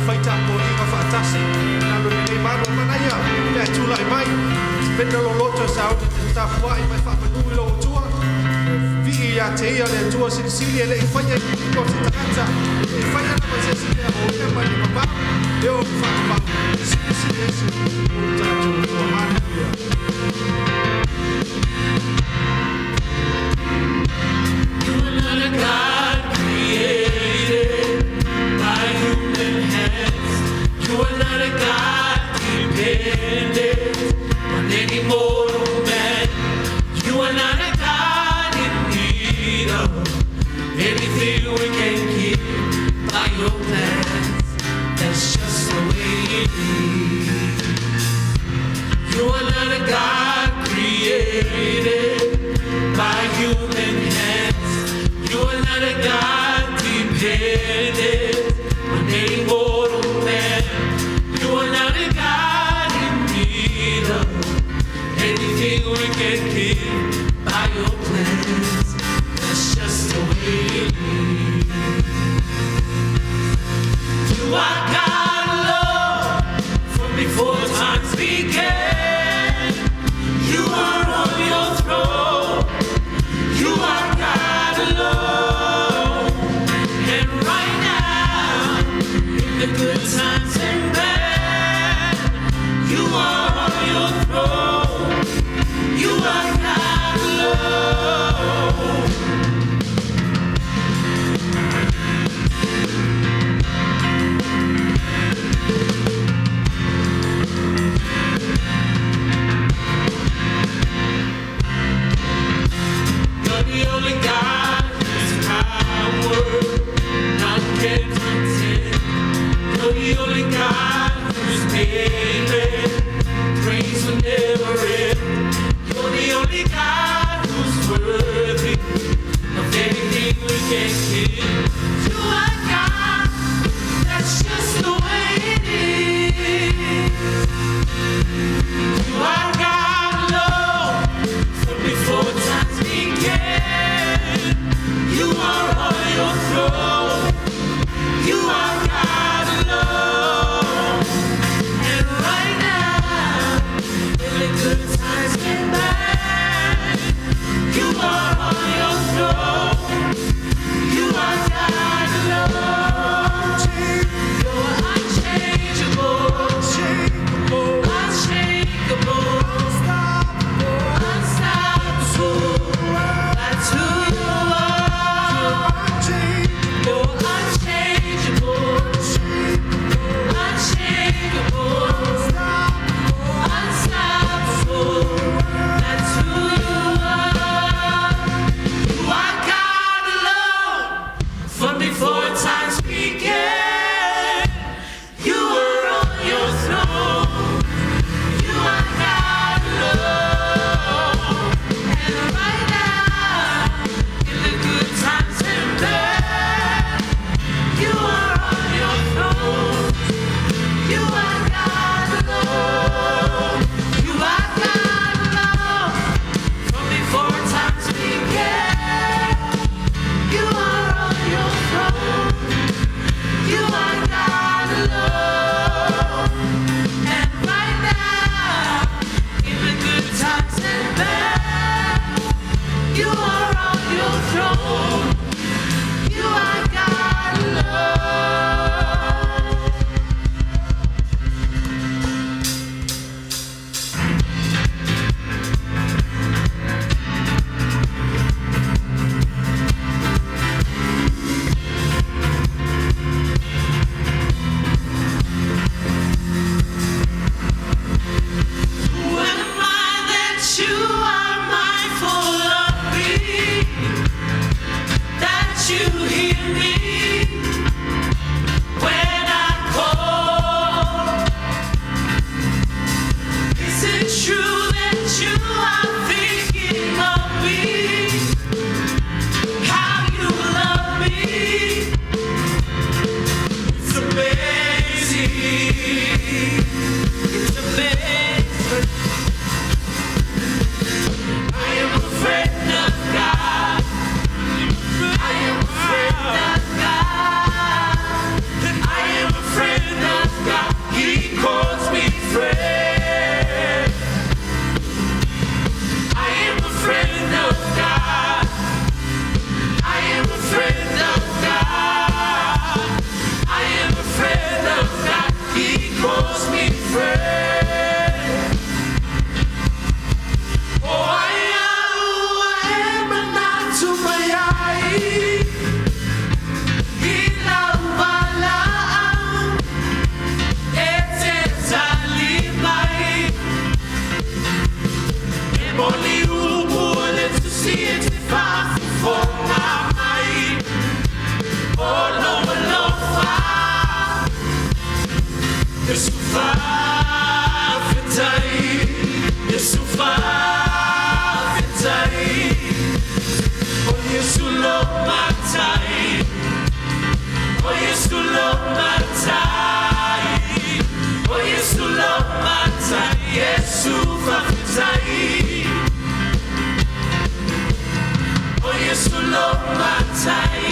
fai tapuaiga faatasi lalo i lenei malu. E manaia pe a e tulai mai, pena lou loto e sauni e te tapuai ma e faamanu i lou Atua. Vii ia te ia le Atua Silisili e le i faia i lima o se tagata, e le i faia lava i se isi mea o ia mai le vavau e oo i le faavavau. Silisili ese o lo tatou Atua. Haleluia. You are not a God created by human hands. You are not a God dependent on any mortal man. You are not a God in need of anything we can give by your plans. That's just the way it is. You are not a God created by human hands. You are not a God dependent on any mortal man. You are not a God in need of anything we can give by your plans. That's just the way it is. You are God alone from before times began. You are on your throne. You are God alone. And right now, in the good times and bad, you are on your throne. You are God alone. You're the only God whose power none can contend. You're the only God whose payment praise will never end. You're the only God who's worthy of anything we can give. You are God, that's just the way it is. You are God alone from before times began. You are on your throne. You are God alone. And right now, in the good times and bad, you are on your throne. You are God alone. You're unchangeable, unshakable, unstoppable. That's who you are. You're unchangeable, unshakable, unstoppable. That's who you are. You are God alone from before times began. You were on your throne. You are God alone. And right now, in the good times and bad, you are on your throne. You are God alone. You are God alone. From before times began, you are on your throne. You are God alone. And right now, in the good times and bad, you are on your throne. You are God alone. Who am I that you are mindful of me? That you hear me when I call? Is it true that you are thinking of me? How you love me? It's amazing. It's amazing. I am a friend of God. I am a friend of God. I am a friend Yesu faafetai, Yesu faafetai, O Yesu lo matai, O Yesu lo matai, O Yesu lo matai, Yesu faafetai, O Yesu lo matai,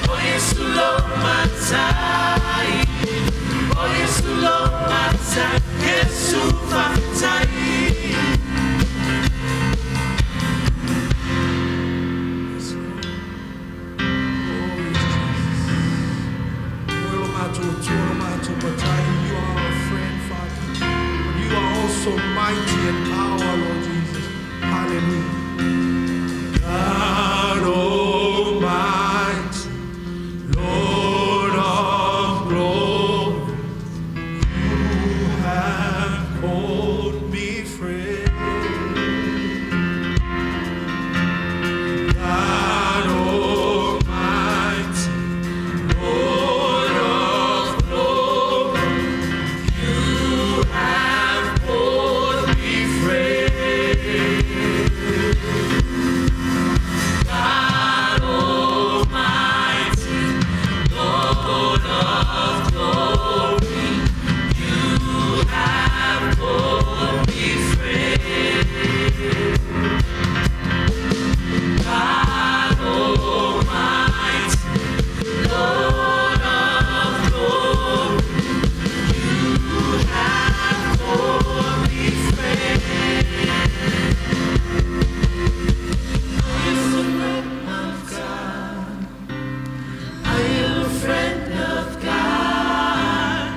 O Yesu lo matai, O Yesu lo matai, Yesu faafetai. Yes, Lord. Oh, yes, Jesus. O lo matou Atua, lo matou Matai, you are our friend, Father. But you are also mighty in power, Lord Jesus. Hallelujah. God Almighty, Lord of glory, you have called me friend. God Almighty, Lord of glory, you have called me friend. God Almighty, Lord of glory, you have called me friend. God Almighty, Lord of glory, you have called me friend. I am a friend of God. I am a friend of God.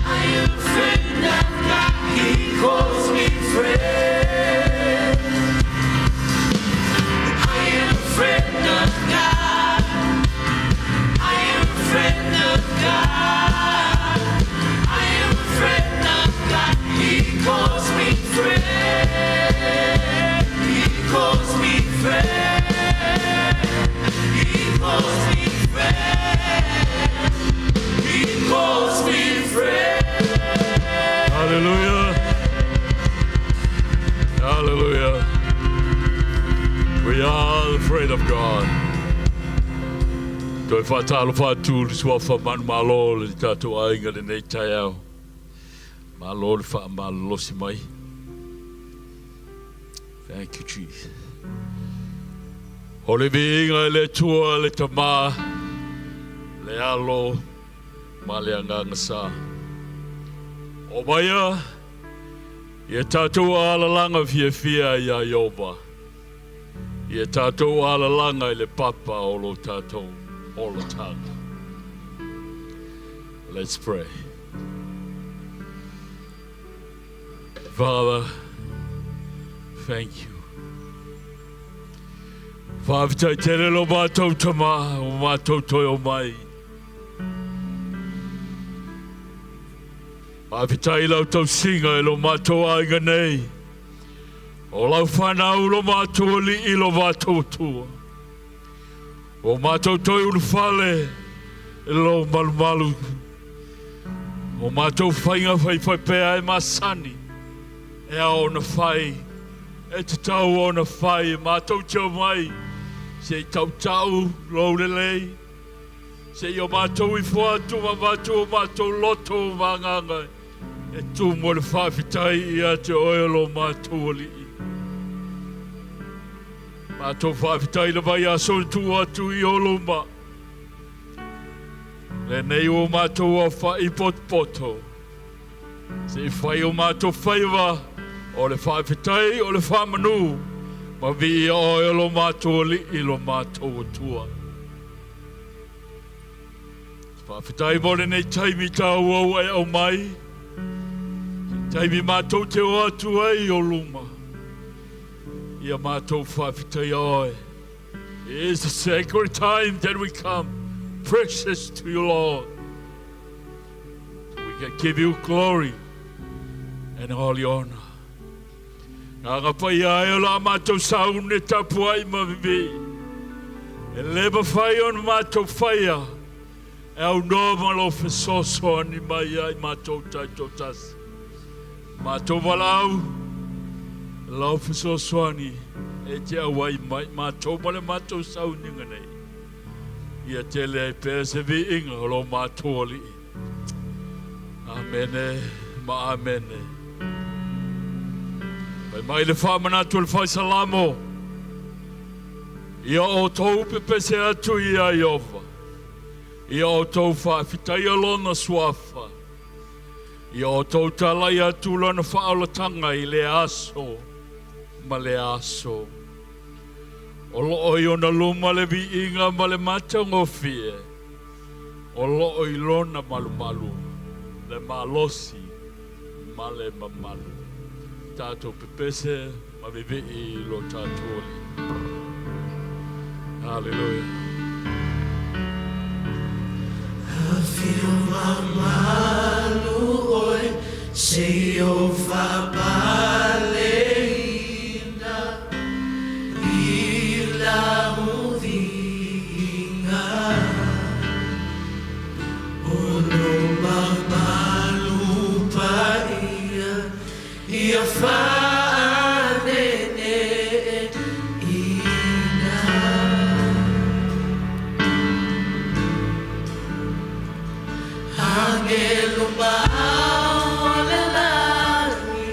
I am a friend of God. He calls me friend. I am a friend of God. I am a friend of God. I am a friend of God. He calls me friend. He calls me friend. He calls me friend. He calls me friend. Hallelujah. Hallelujah. We are afraid of God. Toe faatalofa atu i le suafa manumalo o le tatou aiga lenei taeao. Malo le faamalolosi mai. Thank you, Jesus. O le viiga i le Atua le Tama, le Alo, ma le Agaga Sa. O maia, ia tatou alalaga fiafia iā Ieova. Ia tatou alalaga i le papa o lo tatou olataga. Let's pray. Father, thank you. Faafetai tele lo matou Tama, o matou toe o mai. Faafetai i lau tausiga i lo matou aiga nei. O lau fanau lo matou alii lo matou Atua. O matou toe ulufale i lou malumalu. O matou faiga faifaipea e masani e ao ona fai, e tatau ona fai, e matou te omai se i tautau lou lelei, se i o matou ifo atu ma avatu o matou loto ma agaga e tumu le faafetai ia te oe o lo matou alii. Matou faafetai le vaiaso na tuu atu i o luma. Lenei ua matou aofa'i potopoto. Se i fai o matou faiva o le faafetai o le faamanu ma viia oe o lo matou alii lo matou Atua. Faafetai mo lenei taimi taua ua e aumai. Se taimi matou te o atu ai i o luma. Ia matou faafetaia oe. It is a sacred time that we come, precious to you, Lord. So we can give you glory and all the honor. Ngā ngapa ia ai o la mātou saune tapuai ma vivi. E le mawhai ona mātou whaia. E aunoa ma lou fesoasoani mai ia i matou taitoatasi. Matou valaau, lau fesoasoani e te auai mai matou ma le matou sauniga nei. Ia tele ai pea se viiga o lo matou Alii. Amene ma amene. Fai mai le faamanatu o le Faisalamo, Ia outou pepese atu ia Ieova, ia outou faafetaia lona suafa, ia outou talai atu lona faaolataga i lea aso ma lea aso. O loo i ona luma le viiga ma le matagofie, o loo i lona malumalu le malosi ma le mamalu. Tatou pepese ma vivii i lo tatou Alii. Haleluia. Afio mamalu oe se i o faapaleina i lau viiga. O lo mamalu paia ia faaneneina. Agelu ma o le lagi,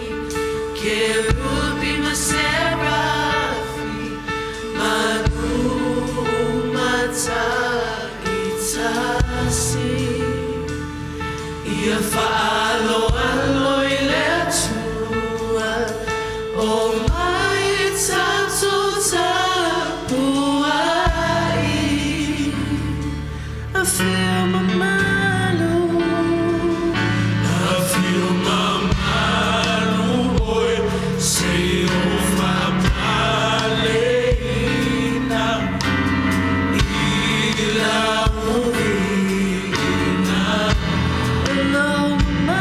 Kerupi ma Serafi, manu mataitasi. Ia faaaloalo i le Atua, o mai tatou tapuai. Afio mamalu. Afio mamalu oe se i o faapaleina i lau viiga. E lou mamalu.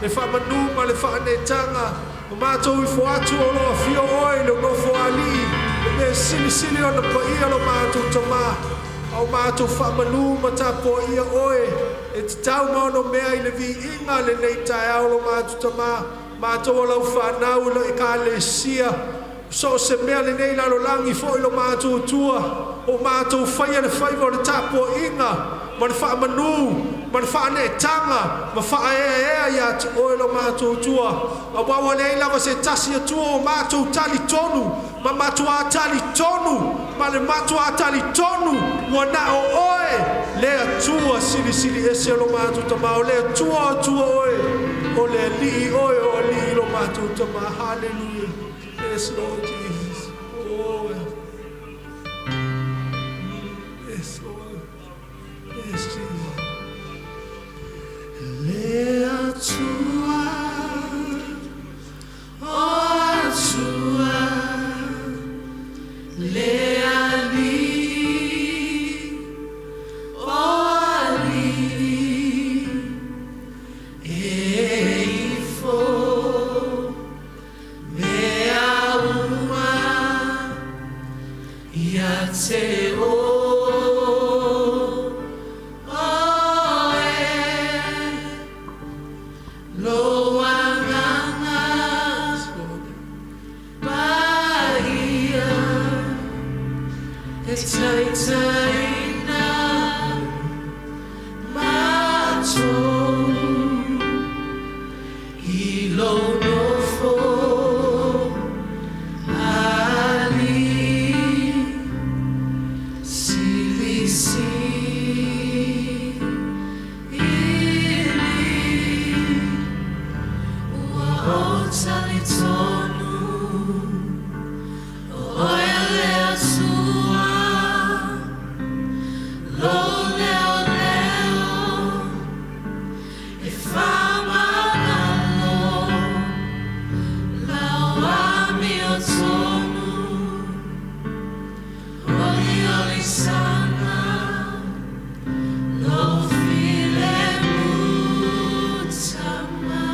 Le faamanu ma le faaneetaga, o matou ifo atu o loo afio oe i le nofoalii, le mea silisili ona paia lo matou Tamā, a o matou faamanu ma tapuaia oe e tatau ma ono mea i le viiga lenei taeao lo matou Tamā, matou o lau fanau i le ekalesia. So o se mea lenei lalolagi foi lo matou Atua, o matou faia le faiva o le tapuaiga ma le faamanu ma le faaneetaga ma faaeaea ia te oe lo matou Atua. Auā ua leai lava se tasi Atua o matou talitonu ma matuā talitonu ma le matuā talitonu ua na o oe le Atua silisili ese o lo matou Tamā, o le Atua o Atua oe, o le Alii oe o alii lo matou Tamā. Hallelujah. Yes, Lord Jesus. Oh, yes, Lord. Yes, Jesus. Le Atua, o Atua, le Alii, o Alii, e ifo mea uma ia te oe. Lou agaga paia e taitaiina matou i lou nofo alii silisili. Ua ou talitonu o oe le Atua, lou leoleo e faamagalo lau amiotonu oliolisaga lou filemu Tama.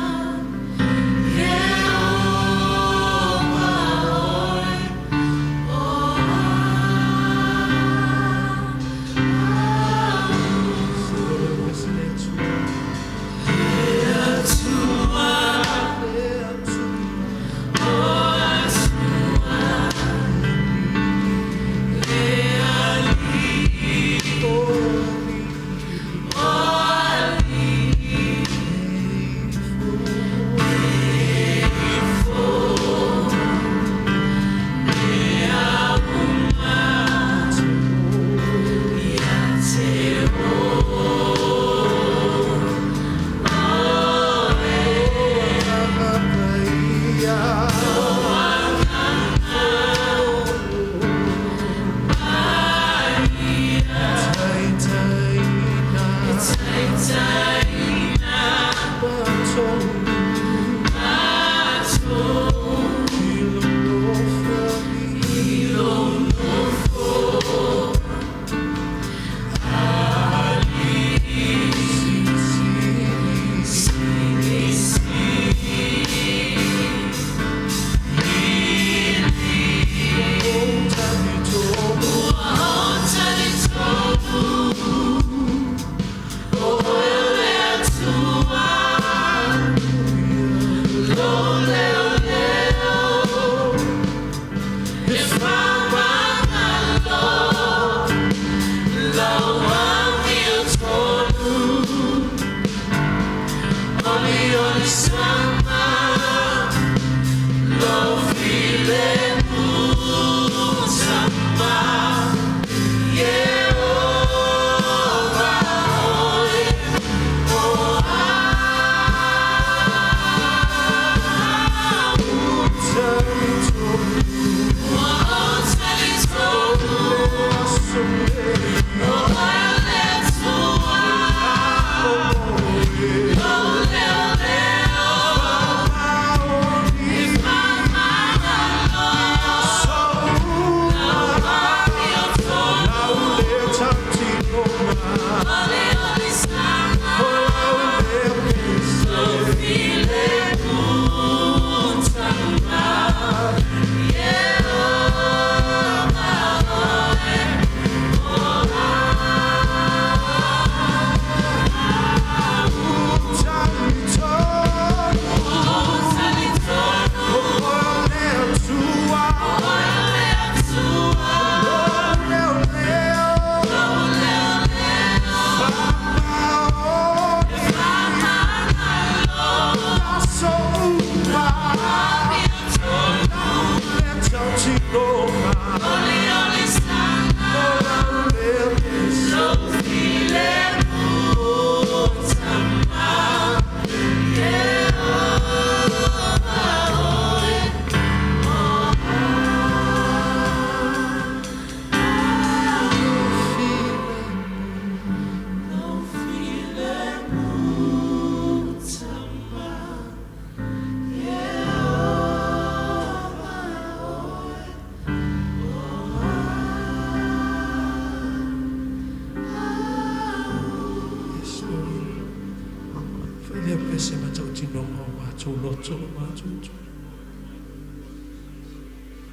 matou loto lo matou Atua.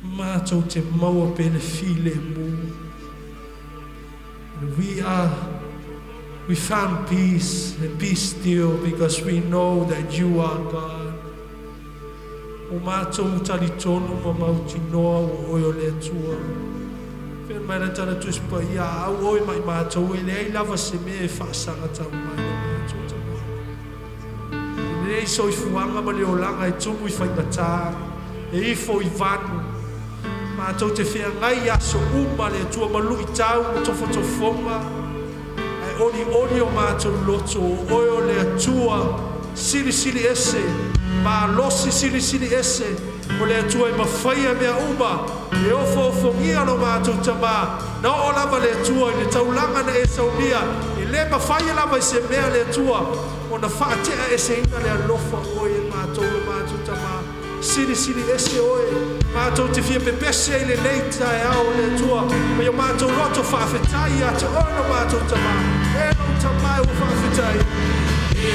Matou te maua pea le filemu. And we are we found peace and be still because we know that you are God. Ua matou talitonu ma mautinoa ua oe o le Atua. Fai mai le Tala Tusi Paia, A au oe ma i matou, e leai lava se mea e faasagatau mai lo matou tagata. E lelei soifuaga ma le olaga e tumu i faigata, e ifo i vanu. Matou te feagai i aso uma le Atua ma luitau ma tofotofoga, ae olioli o matou loto, o oe o le Atua Silisili Ese, malosi Silisili Ese, o le Atua e mafaia mea uma, e ofoofogia lo matou Tamā, na oo lava le Atua i le taulaga na e saunia, e le mafaia lava i se mea le Atua ona faate'a eseina le alofa o oe e matou lo matou Tamā. Silisili ese oe, matou te fia pepese ai i lenei taeao o le Atua, ma i o matou loto faafetai ia te oe lo matou Tamā. E lou Tamā e ua faafetai. E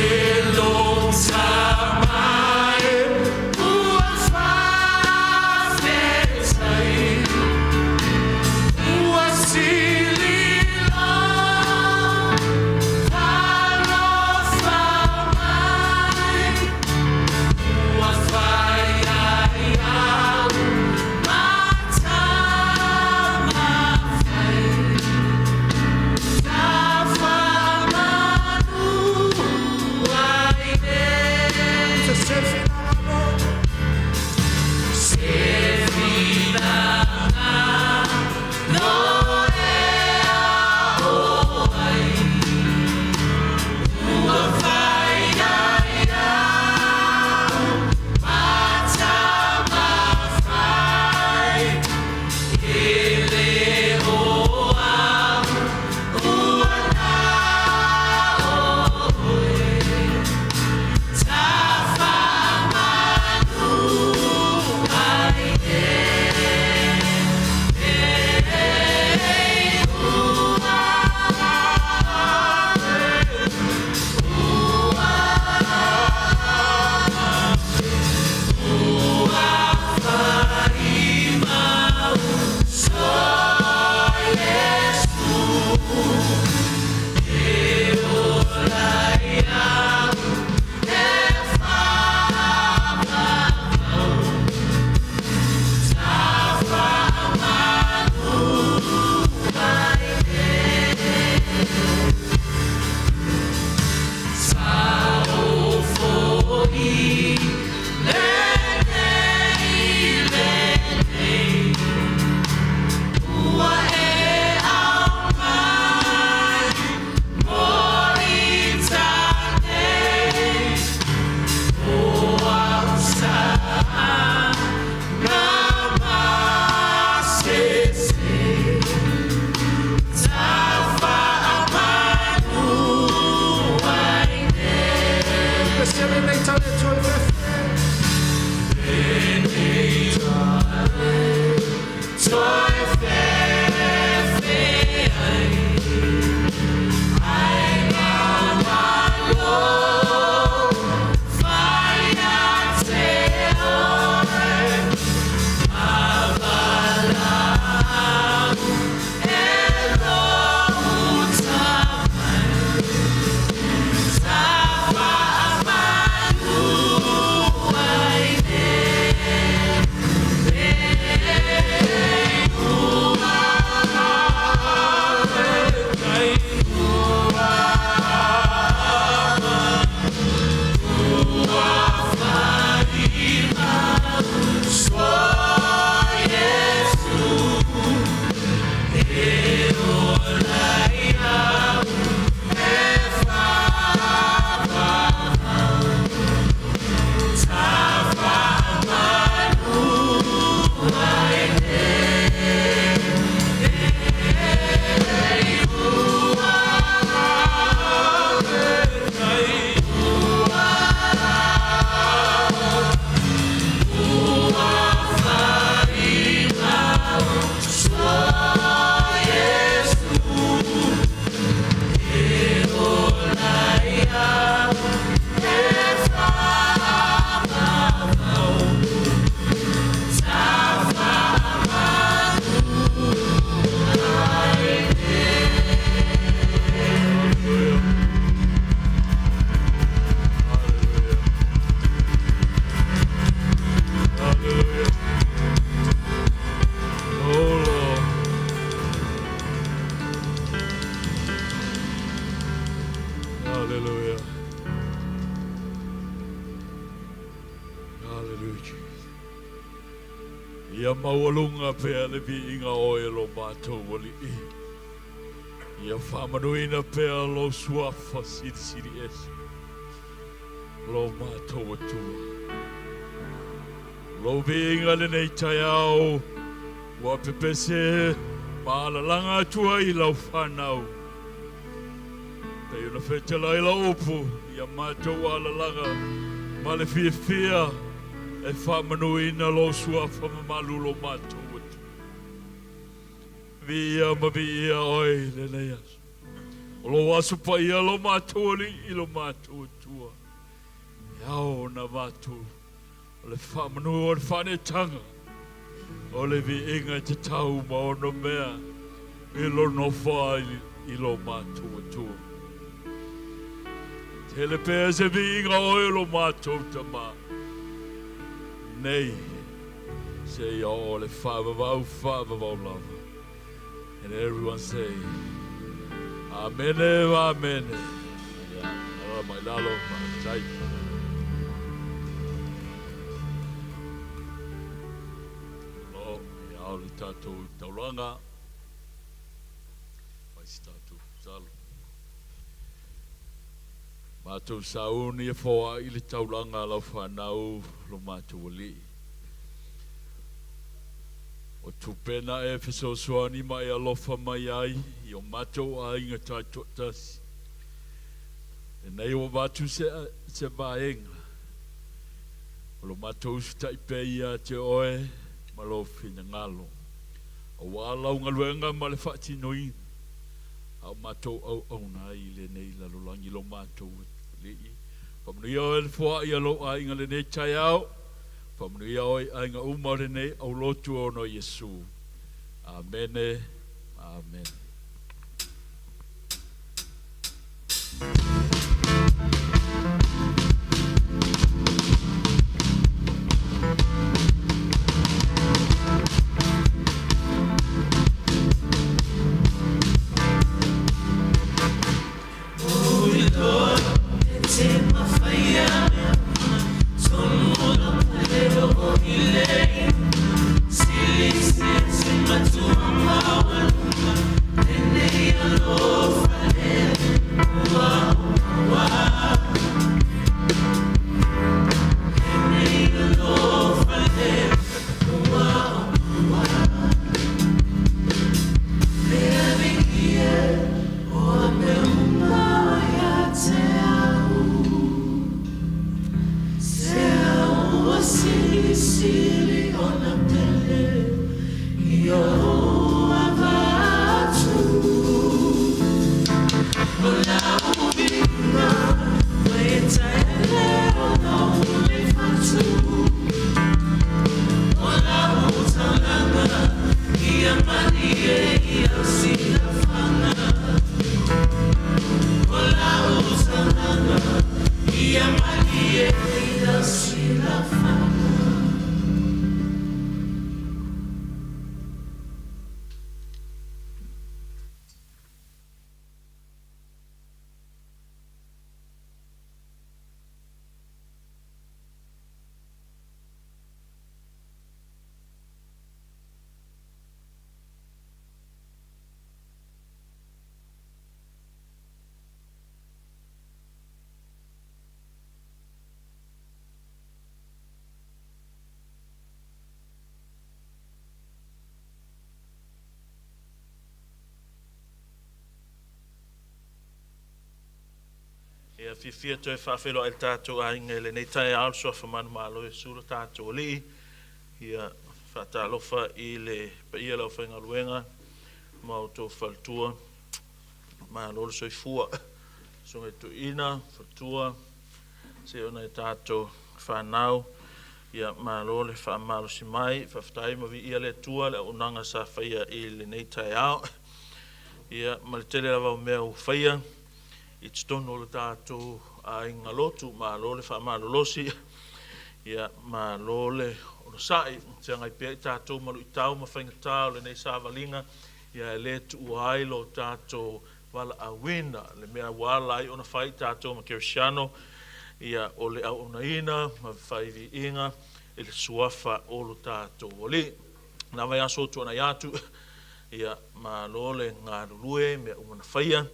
lou Tamā e ua faafetai, ua sili lou alofa mai. Ua fai ai au ma tama fai, tafaamanu ai nei. Se finagalo. Se finagalo e ao ai, ua fai ai au ma tama fai, e le o au ua na o oe. Hallelujah, Jesus. Ia maualuga pea le viiga o Oe lo matou Alii. Ia faamanuina pea Lou Suafa Silisili Ese, lo matou Atua. Lou viiga lenei taeao ua pepese ma alalaga atu ai Lau fanau. Pei ona fetalai lau upu ia matou alalaga ma le fiafia e faamanuina Lou Suafa mamalu lo matou Atua. Viia ma viia Oe i lenei aso. O Lou aso paia lo matou Alii lo matou Atua. E ao ona matou o le faamanu o le faaneetaga o le viiga e tatau ma ono mea i lo nofo ai i lo matou Atua. Tele pea se viiga oe o lo matou Tama nei seia oo le faavavau faavavau lava. And everyone say, Amene, Amene. Ia, alala mai lalo, faafetai. Lo, e ao le tatou taulaga. Fai se tatou tatalo. Matou sauni e foai le taulaga a lau fanau lo matou alii. O tupe na e fesoasoani ma e alofa mai ai i o matou aiga taitoatasi. Lenei ua avatu se, se vaega o lo matou usitai pea ia te oe ma lou finagalo, aua lau galuega ma le faatinoina a o matou auauna ai i lenei lalolagi lo matou Alii. Faamanuia oe le foai a lou aiga lenei taeao. Faamanuia oe i aiga uma o lenei aulotu ona o Iesu. Amene. Amene. Ia fiafia toe faafeiloai le tatou aiga i lenei taeao le Suafa Manumalo Iesu lo tatou Alii. Ia faatalofa i le paia o le aufaigaluega ma outou faletua. Malo le soifua. Susuga i Toeaina, faletua, se o nai tatou fanau. Ia malo le faamalosi mai. Faafetai ma viia le Atua le auaunaga sa faia i lenei taeao. Ia ma le tele lava o mea ua faia i totonu o le tatou aiga lotu. Malo le faamalolosi, ia malo le onosai. Feagai pea i tatou ma luitau ma faigata o lenei savaliga, ia e le tuua ai lo tatou valaauina. Le mea ua ala ai ona fai i tatou ma Kerisiano, ia o le auaunaina ma fai viiga i le Suafa o lo tatou Alii. Na vaiaso o tuanai atu, ia, malo le galulue, mea uma na faia,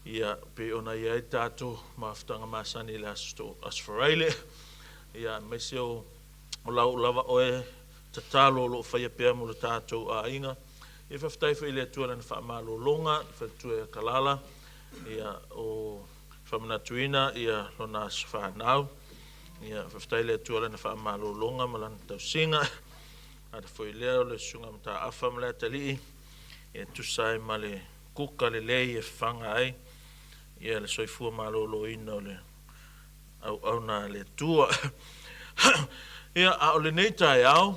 ia, pei ona i ai tatou mafutaga masani i le aso, aso Faraile, ia, aemaise o lau lava oe tatalo o loo faia pea mo le tatou aiga. Ia faafetai foi i le Atua i lana faamalologa, le faletua ia Kalala, ia o faamanatuina ia lona aso fanau. Ia faafetai i le Atua i lana faamalologa ma lana tausiga. Ala foi lea o le susuga Mataafa ma le atalii, ia tusa ai ma le kuka lelei e fafaga ai ia le soifua maloloina o le auauna a le Atua. Ia, a o lenei taeao,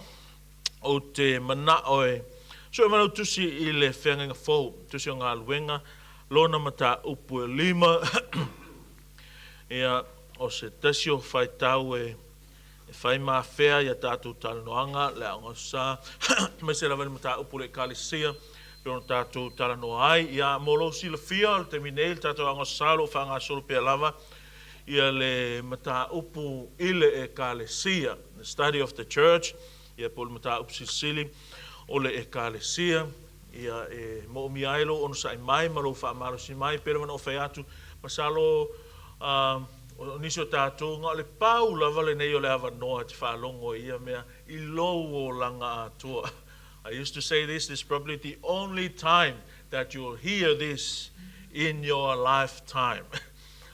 ou te manao e sue manautusi i le feagaiga fou, tusi o galuega, lona mataupu e 5. Ia, o se tasi o faitau e fai ma afea ia tatou talanoaga, le Aoga Sa, aemaise lava i le mataupu o le Ekalesia, pe ona tatou talanoa ai. Ia, mo lou silafia, o le taimi nei, le tatou Aoga Sa o lo o faagasolo pea lava ia le mataupu i le Ekalesia, the study of the church, ia po o le mataupu silisili o le Ekalesia. Ia e moomia ai lou onosai mai ma lou faamalosi mai, pei lava ona ou fai atu, masalo o nisi o tatou, na o le pau lava lenei o le avanoa e te faalogo i ia mea i lou olaga atoa. I used to say this, this is probably the only time that you'll hear this in your lifetime.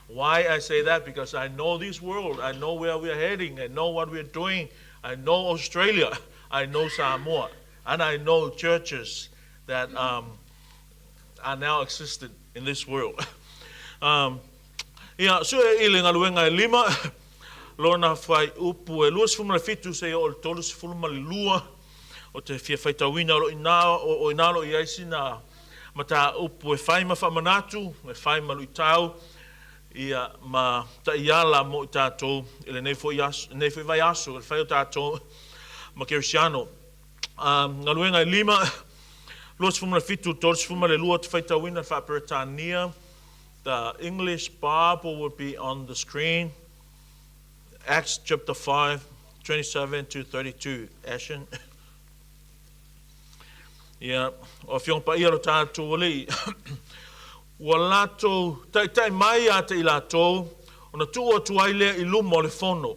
Why I say that? Because I know this world. I know where we are heading. I know what we're doing. I know Australia. I know Samoa. And I know churches that are now existent in this world. Ia, sue i le galuega e 5, lona fuaiupu e 27 seia oo i le 32, o te fia faitauina o lo ina, o ina lo i ai sina mataupu e fai ma faamanatu, e fai ma luitau, ia ma taiala mo i tatou i lenei foi aso, lenei foi vaiaso, i le fai o tatou ma Kerisiano. Galuega e 5, 27, 32, te faitauina le faa-Peretania. The English Bible will be on the screen. Acts chapter 5, 27 to 32. Ashen. Ia, o afioga paia o lo tatou Alii. Ua latou taitai mai ia te i latou, ona tuu atu ai lea i luma o le fono.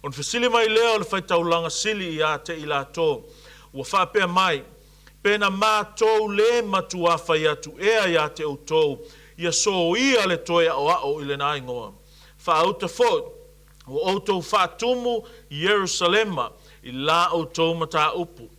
Ona fesili mai lea o le faitaulaga sili ia te i latou, ua faapea mai, Pe na matou le matuā fai atu ea ia te outou, ia soia le toe aʻoaʻo i lena igoa. Faauta foi, ua outou faatumu Ierusalema i la outou mataupu,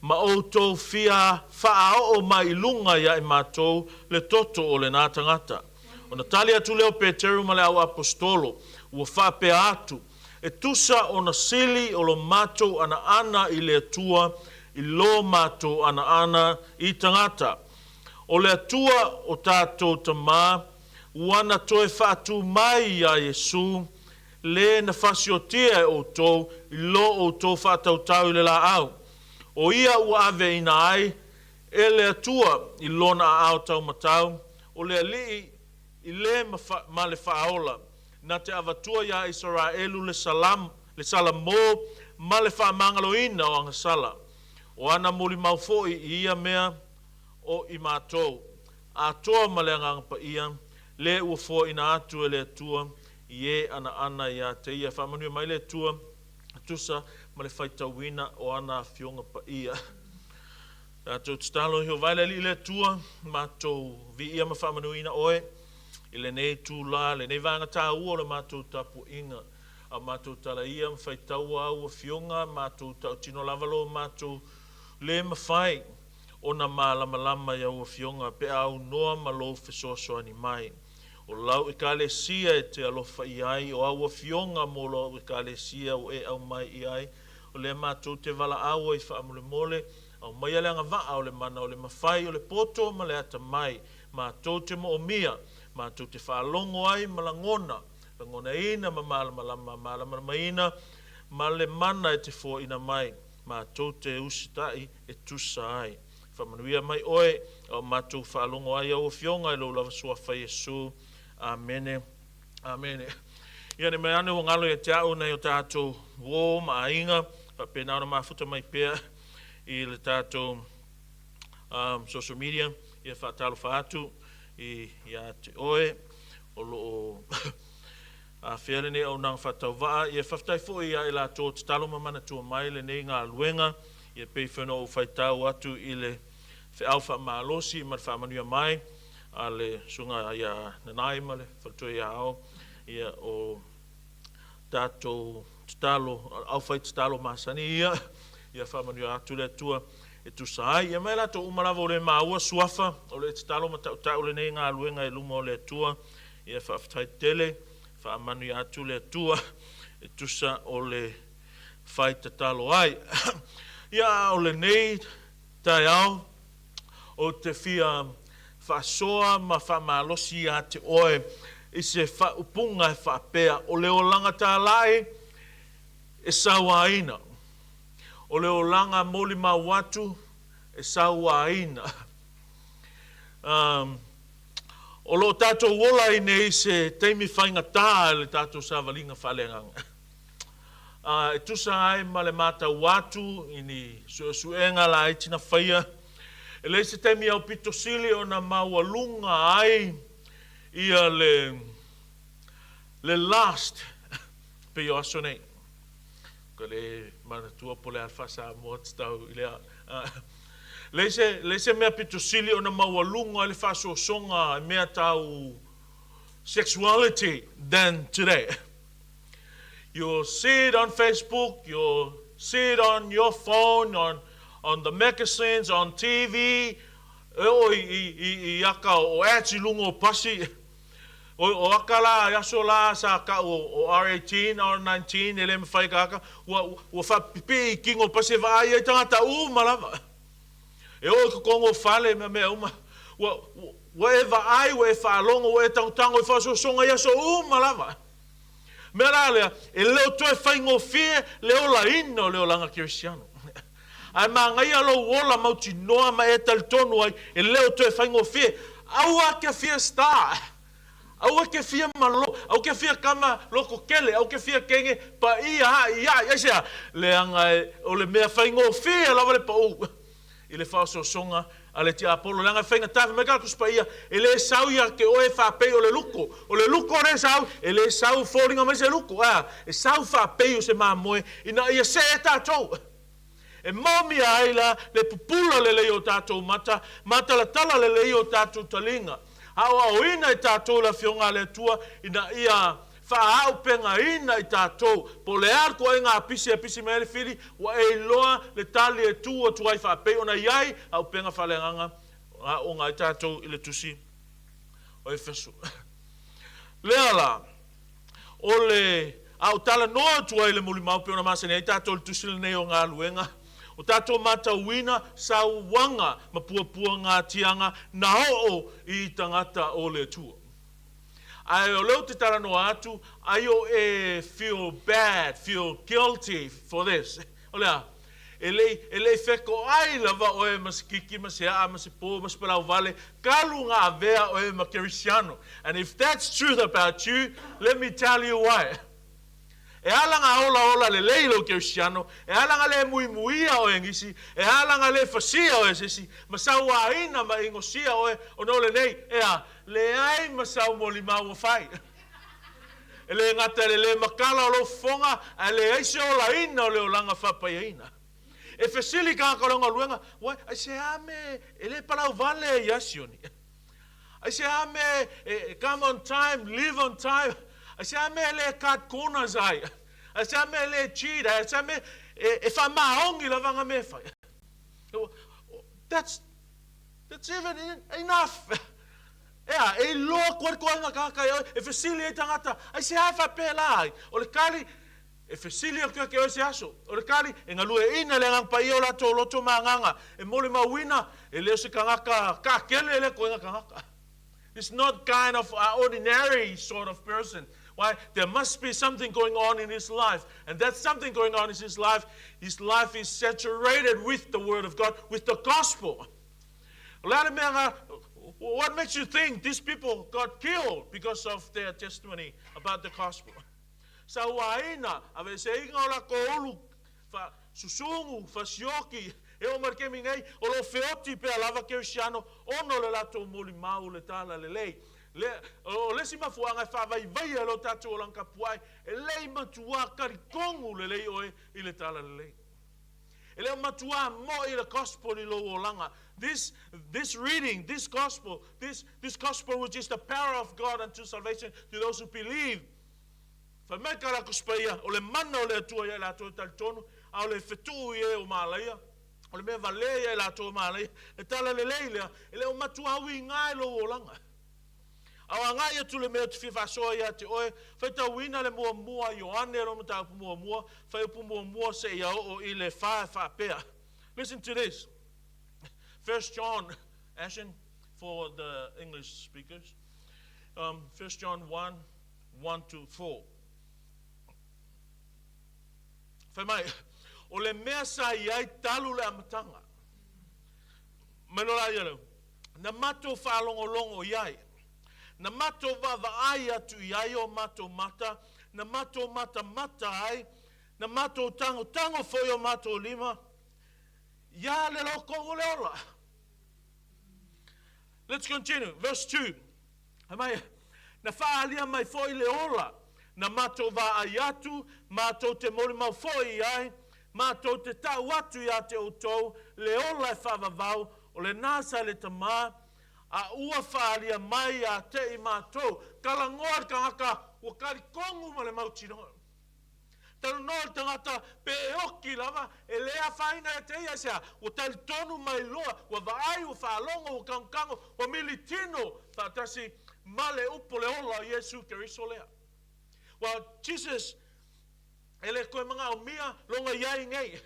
ma outou fia faaoo mai i luga ia i matou le toto o lena tagata. Ona tali atu lea o Peteru ma le au aposetolo, ua faapea atu, E tusa ona sili o lo matou anaana i le Atua i lo matou anaana i tagata. O le Atua o tatou Tamā, ua na toe faatū mai iā Iesu, le na fasiotia e outou i lo outou faatautau i le laau. O ia ua aveina ai e le Atua i lona aao taumatau, o le Alii i le ma le Faaola, na te avatua iā Isaraelu le salam, le salamō ma le faamagaloina o agasala. O ana molimau foi i ia mea o i matou, atoa ma le Agaga Paia, le ua foaina atu e le Atua i e anaana iā te ia. Faamanuia mai le Atua e tusa ma le faitauina o ana Afioga Paia. Tatou tatalo, Jehovah e le Alii le Atua, matou viia ma faamanuina Oe i lenei itulā, lenei vaega taua o le matou tapuaiga. A o matou tala ia ma faitaua Au Afioga, matou tautino lava lo matou le mafai ona malamalama i Au Afioga pe a aunoa ma Lou fesoasoani mai. O Lau Ekalesia e te alofa i ai, o Au Afioga mo Lau Ekalesia ua e aumai i ai, o lea matou te valaau ai faamolemole, aumaia le agavaa o le mana o le mafai o le poto ma le atamai, matou te moomia, matou te faalogo ai ma lagona, lagonaina ma malamalama, malamalamaina ma le mana e te foaina mai, matou te usitai e tusa ai. Faamanuia mai Oe, a o matou faalogo ai Au Afioga i Lou lava Suafa Iesu. Amene. Amene. Ia, ne mea ane ua galo ia te au nai o tatou uō ma aiga, faapena ona mafuta mai pea i le tatou social media. Ia faatalofa atu i ia te oe o lo o afea lenei auaunaga faatauvaa. Ia faafetai foi ia i latou o tatalo ma manatua mai lenei galuega. Ia pei foi ona ou faitau atu i le feau faamalosi ma le faamanuia mai a le susuga ia Nanai ma le faletua ia Ao, ia o tatou tatalo, aufai tatalo masani ia, ia faamanuia atu le Atua e tusa ai. Ia mai latou uma lava o le maua suafa, o le tatalo ma tautau lenei galuega i luma o le Atua. Ia faafetai tele, faamanuia atu le Atua e tusa o le fai tatalo ai. Ia o lenei taeao ou te fia faasoa ma faamalosi ia te oe i se faaupuga e faapea, o le olaga talai e sauaina, o le olaga molimau atu e sauaina. O lo o tatou ola ai nei i se taimi faigata i le tatou savaliga faaleagaga. E tusa ai ma le matau atu i ni suesuega laiti na faia, e leai se taimi aupito sili ona maualuga ai ia le le last pei o aso nei. Ka le manatua po o le a le faa-Samoa tatau i lea. Leai se, leai se mea pito sili ona maualuga ai le faasoasoga i mea tau sexuality than today. You'll see it on Facebook, you'll see it on your phone, on the magazines, on TV, e oo i, i, i, i aka o ads i luga o pasi. O, o aka la, i aso la sa kau o, o R18, R19, e le mawhai ka aka, ua, ua whapipii i kingo pasi e vaai ai tangata uma lava. E oo i kokongo o fale, mea mea uma. Ua, ua, ua e vaai, ua e faalogo, ua e tangotango i whasosoga i aso uma lava. Mea la lea, e le o toe faigofie le olaina o le olaga kerisiano. Ae magaia lou ola mautinoa ma e talitonu ai, e le o toe faigofie. Aua ke fia star. Aua ke fia malo. Aua ke fia kama loko kele. Aua ke fia kenge paia haʻi aʻi. Aisea? Leaga o le mea faigofie lava le pau i le faaosoosoga a le tiapolo, leaga e faigata fai mai ka Tusi Paia, e le sau ia te oe faapei o le luko. O le luko lea e sau, e le sau e foliga mai se luko, a, e sau faapei o se mamoe ina ia see tatou. E maomia ai la le pupula lelei o tatou mata, matalatala lelei o tatou taliga. Aoaoina e tatou le Afioga a le Atua ina ia faaaupegaina i tatou, po o le a le toaiga pisi e pisi mai ai le fili, ua e iloa le tali e tu atu ai faapei ona i ai auupega faaleagaga aoga ai tatou i le tusi o Efeso. Lea la, o le a ou talanoa atu ai i le mulimau pei ona masani ai tatou i le tusi lenei o galuega, o tatou matauina sauaga ma puapuagatiaga na oo i tagata o le Atua. Ae o lea ou te talanoa atu, ai o e feel bad, feel guilty for this. O le a? E le i, e le i fetoai lava oe ma se kiki, ma se aa, ma se po, ma se palauvale, talu na avea oe ma Kerisiano. And if that's truth about you, let me tell you why. E ala na olaola lelei lou kerisiano, e ala na le muimuia oe e nisi, e ala na le fasia oe e se isi, ma sauaina ma inosia oe ona o lenei, ea, leai ma sau molimau ua fai. E le gata i le le makala o lou fofoga, ae leai se olaina o le olaga faapaiaina. E fesili tagata o lau galuega, Uai, aisea me e le palauvale ai ia Sioni? Aisea me e come on time, leave on time? Aisea me e le cut corners ai? Aisea me e le cheat ai? Aisea me e faamaoni lava ana mea e fai? That's, that's even enough. Ea, e iloa atu ai le toaiga tagata ia oe, e fesili ai tagata, aisea e faapela ai? O le tali, E fesili atu ia te oe se aso. O le tali, e galueaiina le Agaga Paia o latou loto ma agaga, e molimauina, e le o se tagata taatele lea toega tagata. It's not kind of a ordinary sort of person. Why? There must be something going on in his life. And that something going on in his life, his life is saturated with the Word of God, with the gospel. O le a le mea nga, what makes you think these people got killed because of their testimony about the gospel? Sauaina, aveeseina o lakou ulu, fa, Faasusunu, faasioki, e oo mai le taimi nei, o lo o feoti pea lava Kerisiano ona o le latou molimau o le Talalelei. Le, o le isi mafuaaga e faavaivaia ai lo tatou olaga tapuai, e le i matuā talitonu lelei oe i le Talalelei. E le o matuā moi le gospel i lou olaga. This, this reading, this gospel, this, this gospel which is the power of God unto salvation to those who believe. Fai mai ka la Tusi Paia, o le mana o le Atua ia i latou e talitonu, a o le fetuu i e o malaia, o le mea valea ia i latou o malaia, le talalelei lea, e le o matuā uiga i lou olaga. A o agai atu le mea ou te fia faasoa ia te oe, faitauina le muamua a Ioane lona mataupu muamua, fuaiupu muamua seia oo i le fa e faapea. Listen to this. First John, Ashen, for the English speakers. 1 John 1, 1 to 4. Fai mai, o le mea sa i ai talu le amataga. Mai loa la ia leu, na matou faalogologo i ai, na matou vaavaai atu i ai o matou mata, na matou matamata ai, na matou tagotago foi o matou lima, ia le loko o le ola. Let's continue. Verse 2. Fai mai, na faaalia mai foi le ola, na matou vaai atu, matou te molimau foi i ai, matou te tau atu ia te outou le ola e faavavau, o lena sa i le Tama, a ua faaalia mai ia te i matou. Talanoa le tagata ua talitonu ma le mautinoa. Talanoa le tagata pe e oki lava, e le afaina ia te ia, aisea? Ua talitonu mai loa, ua vaai, ua faalogo, ua tagotago, ua militino faatasi ma le upu o le ola o Iesu Keriso lea. Well, Jesus, e le toe manaomia lona i ai nei.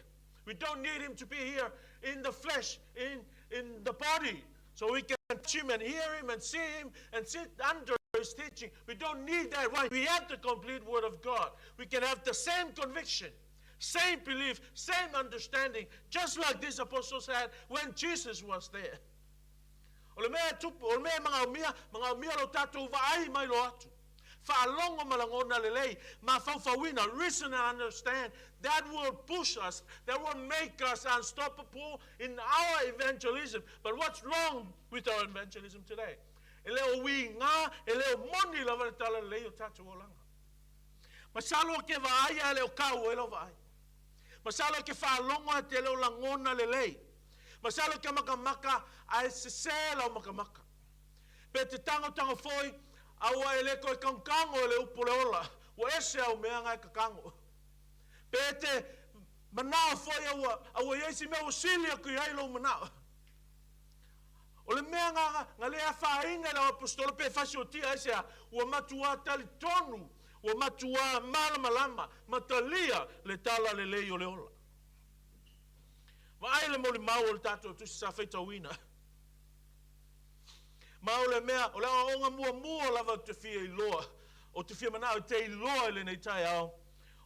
We don't need him to be here in the flesh, in, in the body, so we can touch him and hear him and see him and sit under his teaching. We don't need that. Why? We have the complete word of God. We can have the same conviction, same belief, same understanding, just like these apostles had when Jesus was there. O le mea e tupu, o le mea e manaomia, manaomia lo tatou vaai mai loa atu. Faalogo ma lagona lelei, mafaufauina, reason and understand, that will push us, that will make us unstoppable in our evangelism. But what's wrong with our evangelism today? E le o uiga, e le o moni lava le talalelei o tatou olaga. Masalo ke vaai ae le o kau ai lau vaai. Masalo ke faalogo ae te le o lagona lelei. Masalo ke makamaka ae sese lau makamaka. Pe te tangotango foi, a ua e le toe kagokago e le upu o le ola, ua ese au mea nga e kakago. Pe te manao foi a ua, a ua iai se mea ua sili aku i ai lou manao. O le mea nga, nga le afaina i lau aposetolo pe fasiotia ai sea, ua matuā talitonu, ua matuā malamalama ma talia le talalelei o le ola. Vaai le molimau o le tatou tusi sa faitauina. Ma o le mea, o le aoaoga muamua lava ou te fia iloa, ou te fia manao e te iloa i lenei taeao,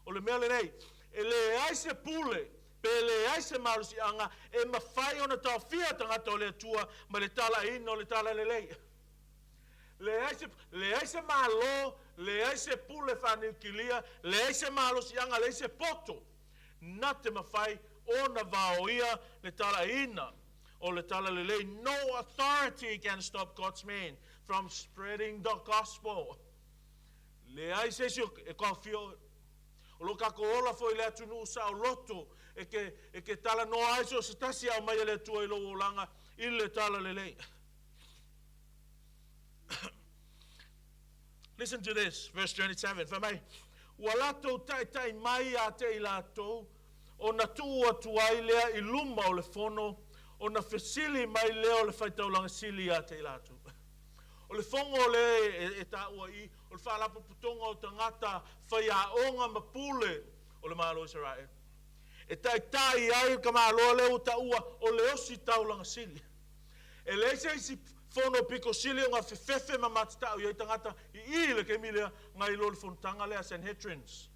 o le mea lenei, e leai se pule, pe leai se malosiaga e mafai ona taofia tagata o le Atua mai le talaiina o le talalelei. Leai se, leai se Malo, leai se pule faaniukilia, leai se malosiaga, leai se poto na te mafai ona vaoia le talaiina o le talalelei. No authority can stop God's men from spreading the gospel. Leai se isi e taofia oe. O lo tatou ola foi i le atunuu saoloto e ke, e ke talanoa ai so o se tasi e aumai e le Atua i lou olaga i le talalelei. Listen to this, verse 27, fai mai, Ua latou taitai mai ia te i latou, ona tuu atu ai lea i luma o le fono, ona fesili mai lea o le faitaulaga sili ia te i latou. O le fono lea e, e taua i i, o le faalapotopotoga o tagata faiaoga ma pule o le Malo o Isaraelu. E taitai ai le tamaloa lea ua taua o le ositaulaga sili. E leai se isi fono pito sili ona fefefe ma matatau i ai tagata i i i le taimi lea nai lo le fonotaga lea Sanhedrins.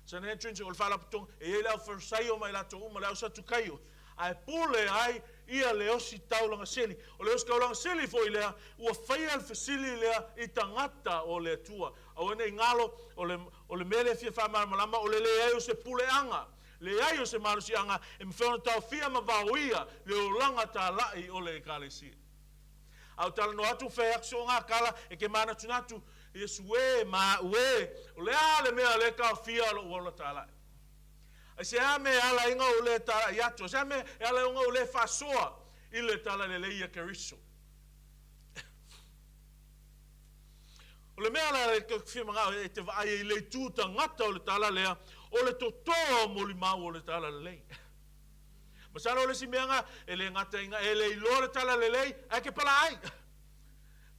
Sanhedrins o le faalapotopotoga e i ai le au Farisaio ma i latou uma, le au Satukaio, ae pule ai ia le ositaulaga sili. O le ositaulaga sili foi lea ua faia le fesili lea i tagata o le Atua. Aua ne i galo, o le, o le mea lea e fia faamalamalama o le leai o se puleaga. Leai o se malosiaga e mafai ona taofia ma vaoia le olaga talai o le Ekalesia. A ou talanoa atu, fai atu so gakala e ke manatunatu, Iesu e, ma a'u e, o le a le mea o lea e taofia lo'u ola talai? Ai se a mea e ala ai ona ou le talai atu? Ai se a mea e ala ai ona ou le faasoa i le talalelei a Keriso? O le mea la e fia manao e te vaai ai i le itu tagata o le tala lea, o le totoa o molimau o le talalelei. Masalo o le isi mea na e le gata ina e le iloa le talalelei, ae ke palaai.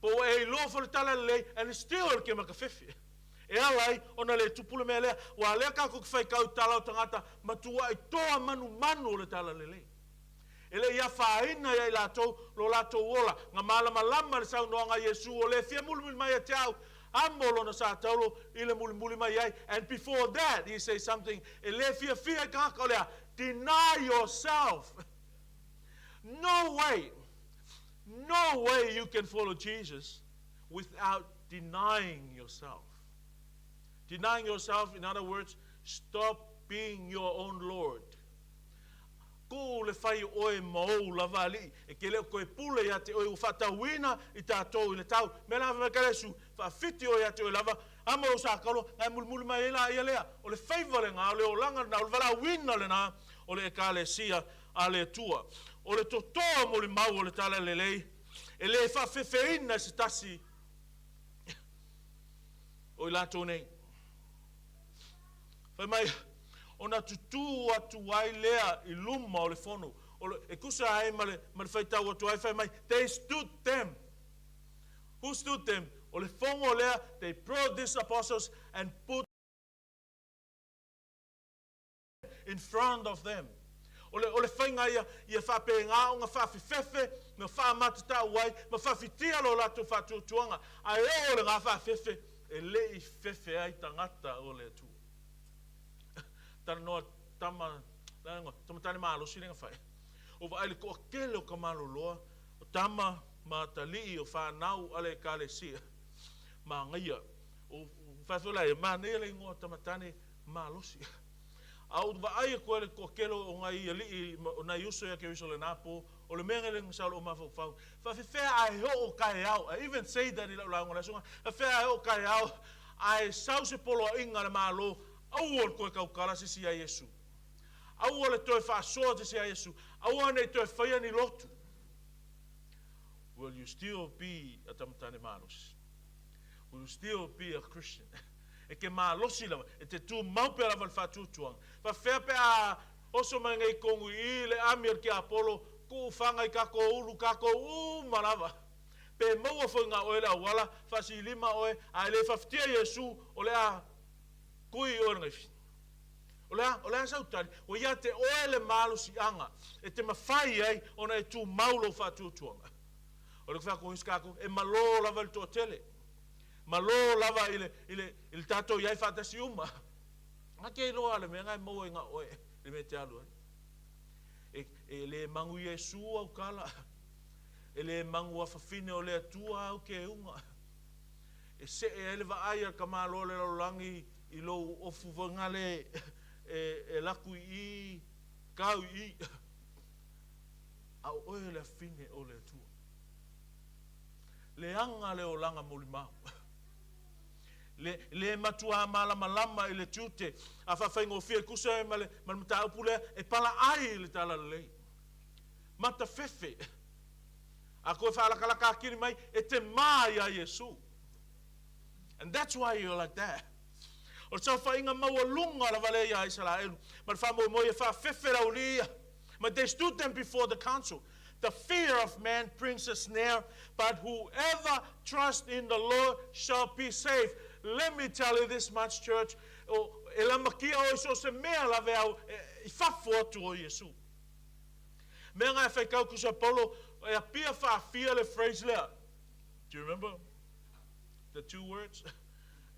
Po ua e iloa foi le talalelei, and still e ke makafefe. E ala ai ona le tupu le mea lea, ua lea tatou te faitau i tala o tagata matuai toa manumanu o le talalelei. E le i afaina ia i latou lo latou ola, na malamalama le saunoaga a Iesu o le fia mulimuli mai ia te au, amo lona sataulo i le mulimuli mai ai. And before that, he says something e le fiafia i tagata o lea, deny yourself. No way, no way you can follow Jesus without denying yourself. Denying yourself, in other words, stop being your own Lord. Tuu le fai o oe ma ou lava alii, e ke le o toe pule ia te oe ua faatauina i tatou i le tau. Mea la fai mai Kalesu, faafiti oe ia te oe lava, amo lou sakalo, na e mulimuli mai ai la ia lea. O le faiva lena, o le olaga lena, o le valaauina lena o le Ekalesia a le Atua. O le totoa molimau o le talalelei, e le faafefeina e se tasi o i latou nei. Fai mai, ona tutū atu ai lea i luma o le fono. O le, e tusa ai ma le, ma le faitau atu ai, fai mai, they stood them. Who stood them? O le fono lea, they brought these apostles and put in front of them. O le, o le faiga ia, ia faapena ona faafefefe ma faamatatau ai ma faafitia lo latou faatuatuaga. Ae oo le gā faafefe, e le i fefe ai tagata o le Atua. Talanoa tama, tama tane malosi le na fai. O vaai le toatele o tamaloloa, o tama ma atalii o fanau a le Ekalesia. Manaia. O fai foi la ia, manaia le igoa tama tane malosi. A ou vaai atu ai le toatele o nai alii o nai uso ia Keriso lena po, o le mea nei le sa o loo mafaufau. Faafefea ae oo taeao, I even say that i lau lauga o le aso na, faafefea ae oo taeao ae sau se poloaiga a le Malo, aua le toe tautala se isi ia Iesu. Aua le toe faasoa se isi ia Iesu. Aua nei toe faia ni lotu. Will you still be a tamatane malosi? Will you still be a Christian? E ke malosi lava, e te tumau pea lava le faatuatuaga. Faafefea pe a oso mai nei tonu i le ami o le tiapolo, tuu faga i tatou ulu, tatou uma lava. Pe maua foi na oe le auala, faasilima oe, a e le faafetia Iesu, o le a tui oe le gaifi. O le a, o le a sau tali? Ua ia te oe le malosiaga e te mafai ai ona e tumau lou faatuatuaga. O le fai atu o e malo lava i le toatele. Malo lava i le, i le, i le tatou i ai faatasi uma. Nga ke iloa le mea ngai maua i nga oe, le mea te alu ai. E, e le mangu Iesu au kala. E le mangu afafine o le Atua au ke unga. E see ai le vaai a ka malo le lalolagi i lou ofu foi e, e laku i i, kau i i. A o oe le afine o le Atua. Leaga le olaga molimau. Le, le matuā malamalama i le tiute a faafaigofie e tusa ai ma le, ma le mataupu lea e palaai i le talalelei. Matafefe. A toe faalakalaka akili mai, e te mā iā Iesu. And that's why you're like that. O le saofaiga maualuga lava lea iā Isaraelu, ma le faamoemoe e faafefe le aualii ia. But they stood them before the council. The fear of man brings a snare, but whoever trusts in the Lord shall be safe. Let me tell you this much, church. O, e lamakia oe so o se mea lave au e, i fafo atu o Iesu. Mea nga e whaikau kusa Paulo, e apia whaafia le phrase lea. Do you remember the two words?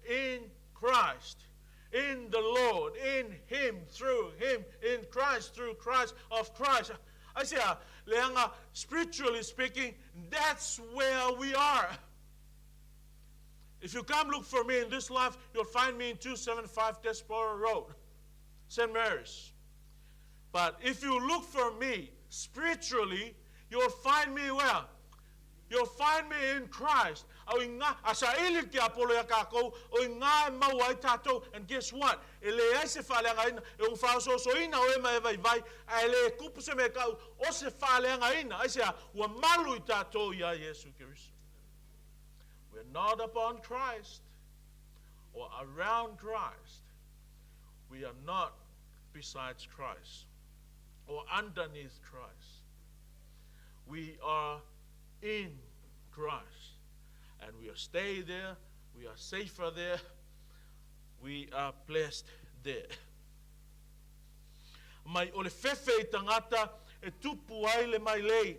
In Christ, in the Lord, in Him, through Him, in Christ, through Christ, of Christ. I say, leaga, spiritually speaking, that's where we are. If you come look for me in this life, you'll find me in 275 Desboro Road, St. Mary's. But if you look for me spiritually, you'll find me where? You'll find me in Christ. A o iga, a saili le tiapolo iā kākou, o iga e maua ai tātou. And guess what? E leai se faaleagaina, e ono faaosoosoina oe ma e vaivai, ae le tupu se mea kau o se faaleagaina. Aisea? Ua malu i tātou iā Iesu Keriso. We're not upon Christ or around Christ. We are not besides Christ or underneath Christ. We are in Christ. And we are stay there, we are safer there, we are blessed there. Mai o le fefe i tagata e tupu ai le mailei,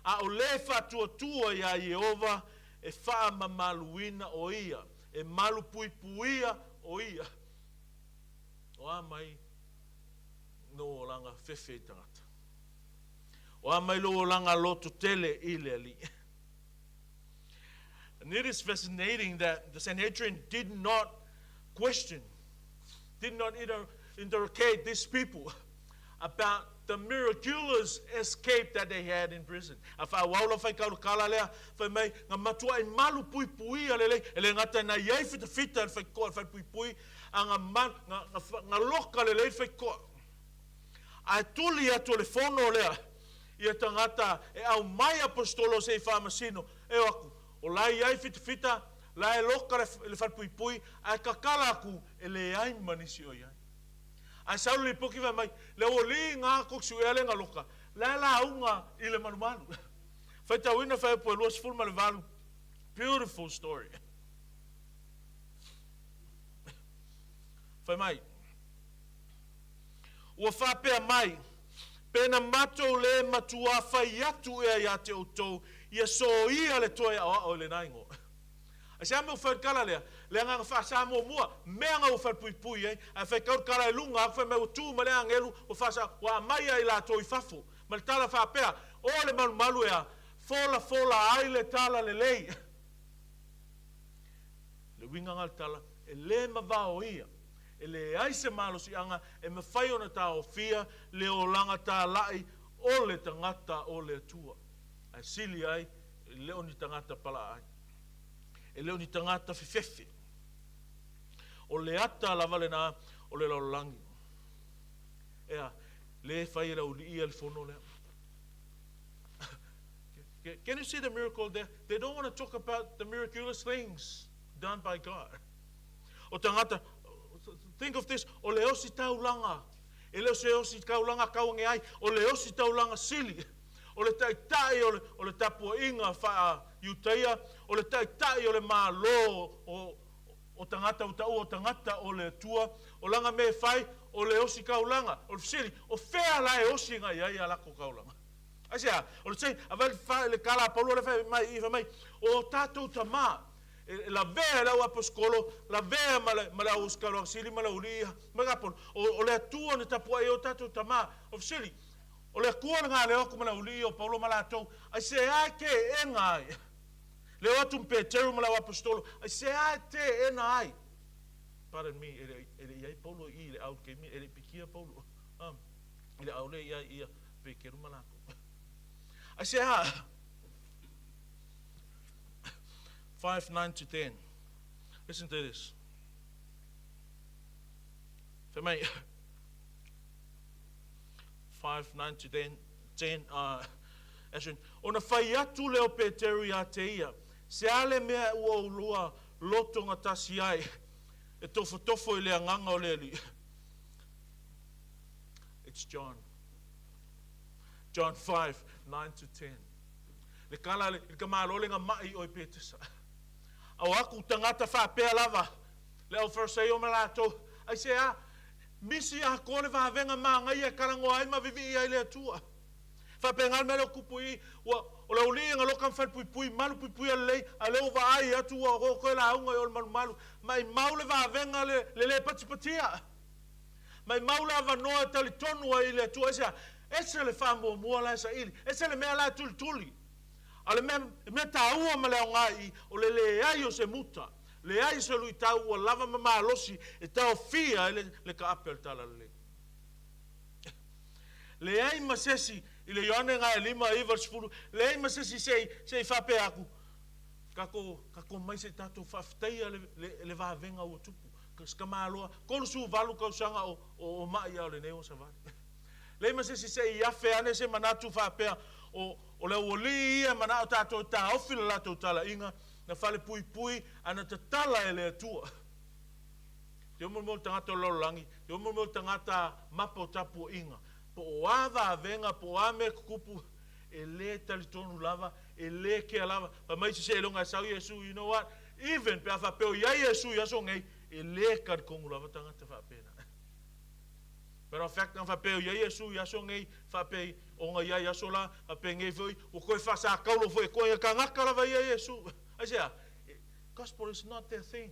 a o le faatuatua iā Ieova e faamamaluina o ia, e malupuipuia o ia. O a mai no olaga fefe i tagata? O a mai lou olaga loto tele i le Alii? And it is fascinating that the Sanhedrin did not question, did not interrogate these people about the miraculous escape that they had in prison. A faaauau lau faikaulakala lea, fai mai, nga matuai malu puipuia lelei, e le gata ina iai fitafita i le faikoa i le falepuipui, a nga malu, nga, nga, nga loka lelei le faikoa. Ae tuli atu o le fono lea ia tagata e aumai Aposetolo se i faamasino, e o aku, o la e iai fitafita, la e loka le, le falepuipui, ae kakala aku e leai ma nisi o iai. Ae sau le lipoki fai mai, le aualii nga koki-suea le nga loka, la e lauga i le malumalu. Faitauina Faiapu e 28, beautiful story. Fai mai, Ua faapea mai, Pe na matou le matuā fai atu ea iā te outou, ia soia le toe aoao i lena igoa. Ai se a mea ua fai o le tala lea? Le agaga faasa muamua, mea nga ua falepuipui ai, ae fai tau le tala i luga aku fai mai ua tu ma le agelu, ua faasa, ua aumai ai latou i fafo. Ma le tala faapea, O le malumalu ea, folafola ai le tala lelei. Le uiga nga le tala, e le mavao ia. E leai se malosiaga e mafai ona taofia le olaga talai o le tagata o le Atua. Ae sili ai, e le o ni tagata palaai. E le o ni tagata fefefe. O le ata lava lena o le lalolagi. Ea, le fai e le auliia le fono lea. Can you see the miracle there? They don't want to talk about the miraculous things done by God. O tagata, think of this, o le osi taulaga, e le o se osi taulaga kauage ai, o le osi taulaga sili, o le taitai o le, o le tapuaiga faa-Iutaia, o le taitai o le Malo o, o tagata ua taua o tagata o le Atua, o lana mea e fai, o le osi taulaga. O le fesili, o fea la e osi agai ai a latou taulaga? Aisea? O le se, a vai le tala a Paulo lea fai mai i, fai mai, o tatou tamā, E lavea e le au aposetolo, lavea ma le, ma le au usikalo sili ma le aualii ma le apolo. O, o le Atua na tapuai ai o tatou tamā. O fesili, o le Atua na galeo aku ma le aualii o Paulo ma latou, aisea e teena ai? Leo atu ma Peteru ma le au aposetolo, aisea e teena ai? Pardon me, e le, e le i ai Paulo i i le au taimi, e le i pikia Paulo. Um, i le au le i ai ia Peteru ma latou. Aisea? 5, 9 to 10. Listen to this. Fai mai, 5, 9 to 10, 10 uh, ona fai atu lea o Peteru iā te ia, se a le mea ua oulua loto gatasi ai e tofotofo i le agaga o le Alii. It's John. John 5, 9 to 10. Le kala le ka malo le nga ma'i oi Petesa. A o aku tagata faapea lava le au Fariseio ma latou, aisea, misi atoa le vavega magaia e kalagoa ai ma vivii ai le Atua. Faapena le mea lea o tupu i i, ua, o le aualii na loka ma falepuipui, malu puipuia lelei, a o lea ua vaai atu ua o toe lauga i o le malumalu. Maimau le vavega le, le le patipatia. Maimau le avanoa e talitonu ai i le Atua. Aisea? Ese le faamuamua la e saili. Ese le mea la e tulituli. A o le mea, mea taua ma le aoga i i, o le leai o se muta, leai se luitau ua lava ma malosi e taofia ai le, le taape o le talalelei. Leai ma se isi, i le Ioane ga e 5, 9, 10, leai ma se isi se i, se i faapea atu, Kako, kako mai se i tatou faafetaia le, le, le vavega ua tupu. Se tamaloa, 38 tausaga o, o, o mai a o lenei ua savali. Leai ma se isi se i afe ane se manatu faapea, o, o le aualii ia e manao tatou e taofi le latou talaiga, na falepuipui a na tatala e le Atua. Te omo mo le tagata o le lalolagi, te omo mo le tagata mapa o tapuaiga, po o a vavega, po o a mea tutupu, e lē talitonu lava, e lē kea lava. Fai mai se seiloga e sau Iesu, you know what, even pe a faapea o i ai Iesu i aso nei, e lē talitonu lava tagata faapena. Matter of fact, ana faapea o i ai Iesu i aso nei, faapea ona i ai aso la, faapea nei foi, ua toe faasakaulo foi e koe tagata lava ia Iesu. Aisea? Gospel is not their thing.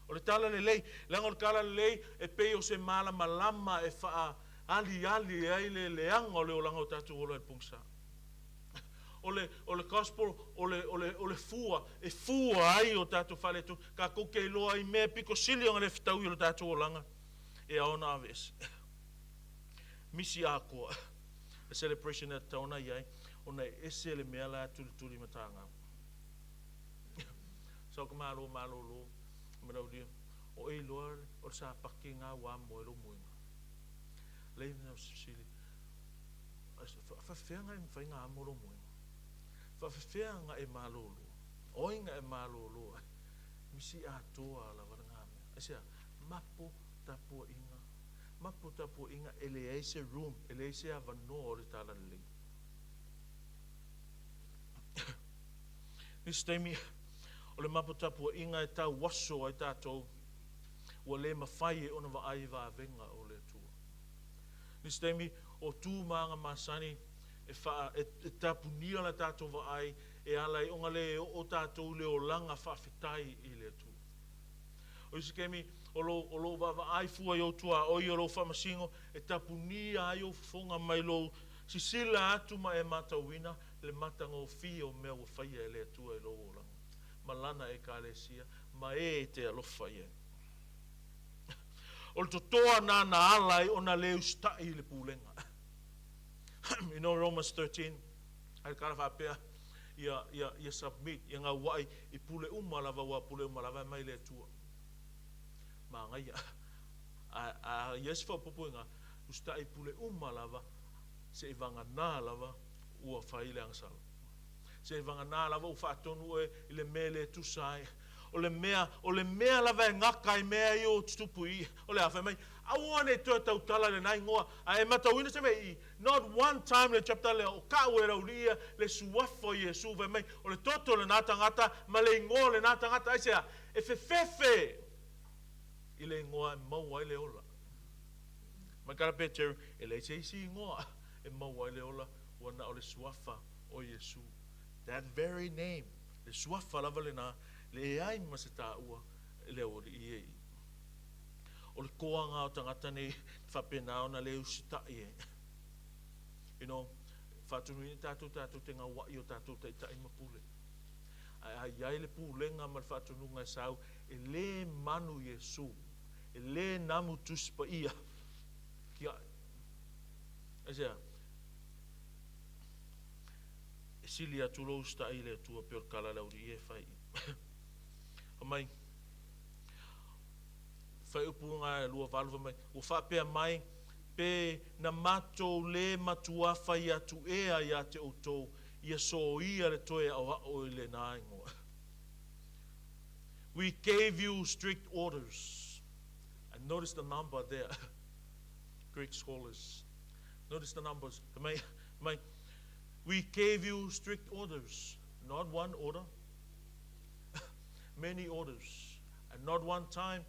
O le tala lelei, leaga o le tala lelei e pei o se malamalama e faaaliali ai le leaga o le olaga o tatou ola i le pogisa. O le, o le gospel, o le, o le, o le fua, e fua ai o tatou faaletonu, tatou te iloa ai mea pito sili ona le fetaui o le tatou olaga e ao ona aveese. Misi atoa le celebration e tatau ona i ai, ona e ese le mea la e tulituli matagau. Sau ka malo malolo ma lau lia o e iloa o le sapati nga ua amo ai lou moega. Lei na fesili, faafefea nga e mafai nga amo lou moega? Faafefea nga e malolo? Oi nga e malolo ai? Misi atoa lava le nga mea. Aisea? Mapo tapuaiga. Mapo tapuaiga e leai se room, e leai se avanoa o le talalelei. Nisi taimi, o le mapo tapuaiga e tauaso ai tatou, ua le mafai e ona vaai i vavega o le Atua. Nisi taimi, o tu ma aga masani e, faa, e, e tapunia la tatou vaai e ala ai ona le oo tatou i le olaga faafetai i le Atua. O isi taimi, o lou, o lou vaavaai fua i ou tuaoi o lou faamasino e tapunia ai ou fofoga mai lou sisila atu ma e matauina le matagofie o mea ua faia e le Atua i lou olaga ma Lana Ekalesia ma e e te alofa i ai. O le totoa na na ala ai ona le usitai i le pulega. You know Romans 13, ai le tala faapea, ia, ia, ia submit, ia gauai i pule uma lava, ua pule uma lava e mai le Atua. Magaia. A, a ia se faaopoopo i ina, usitai i pule uma lava, se i vagana lava ua fai le agasala. Se i vagana lava ua faatonu oe i le mea e le tusa ai. O le mea, o le mea lava e gata ai mea ia ua tutupu i i, o le a fai mai, aua ne i toe tautala i lena igoa, a e matauina se mea i i, not one time le chapter lea o kau e Lauli'i ia le suafa o Iesu fai mai, o le toto o lena tagata ma le igoa o lena tagata, aisea? E fefefe i le igoa e maua ai le ola. Mai kala Peteru, e leai se isi igoa e maua ai le ola, ua na o le suafa o Iesu. That very name, le suafa lava lena, leai ma se taua i le aualii ia i. O le koaga o tagata nei faapena ona le usitai ai. You know, faatunuina tatou tatou te gauai o tatou taitai ma pule. Ae a i ai le pulega ma le faatunuga e sau, e le manu Iesu, e le namu Tusi Paia kia aisea? E sili atu lou usitai i le Atua pei o le tala a le aualii ia e fai i. Fai mai, Fuaiupu ga e 28 fai mai, ua faapea mai, Pe na matou le matuā fai atu ea ia te outou, ia soia le toe aoao i lena igoa. We gave you strict orders. And notice the number there. Greek scholars. Notice the numbers. Fai mai, fai mai, We gave you strict orders. Not one order. Many orders. And not one time,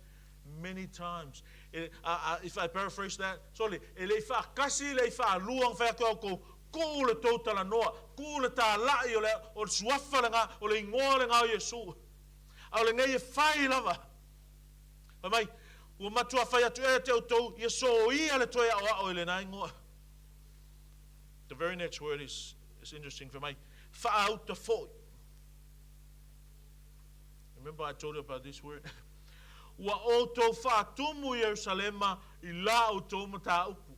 many times. E, a, a, if I paraphrase that, sorry, e le i faatasi, le i faalua ona fai atu au kou, kuu le tou talanoa, kuu le talai o le, o le suafa lena, o le igoa lena o Iesu. A o lenei e fai lava. Fai mai, ua matua fai atu ea te outou, ia soia le toe aoao i lena igoa. The very next word is, is interesting. Fai mai, faauta foi. Remember I told you about this word? Ua outou faatumu Ierusalema i la outou mataupu.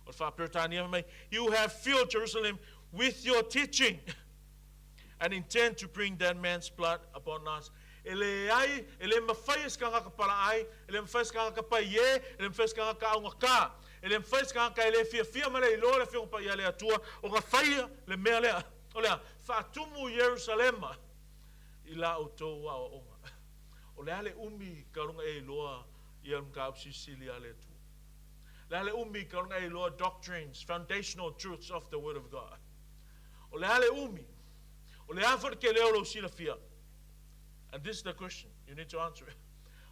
O le faa-Peretania fai mai, You have filled Jerusalem with your teaching and intend to bring that man's blood upon us. E leai, e le mafai e se tagata palaai, e le mafai e se tagata paiē, e le mafai e se tagata augata, e le mafai e se tagata e le fiafia ma le iloa le Afioga Paia a le Atua ona faia le mea lea, o le a? Faatumu Ierusalema i la outou aoaoga. O le a le umi ka luga e iloa ia le mataupu silisili a le Atua? Le a le umi ka luga e iloa doctrines, foundational truths of the Word of God? O le a le umi? O le a foi le tele o lou silafia? And this is the question you need to answer.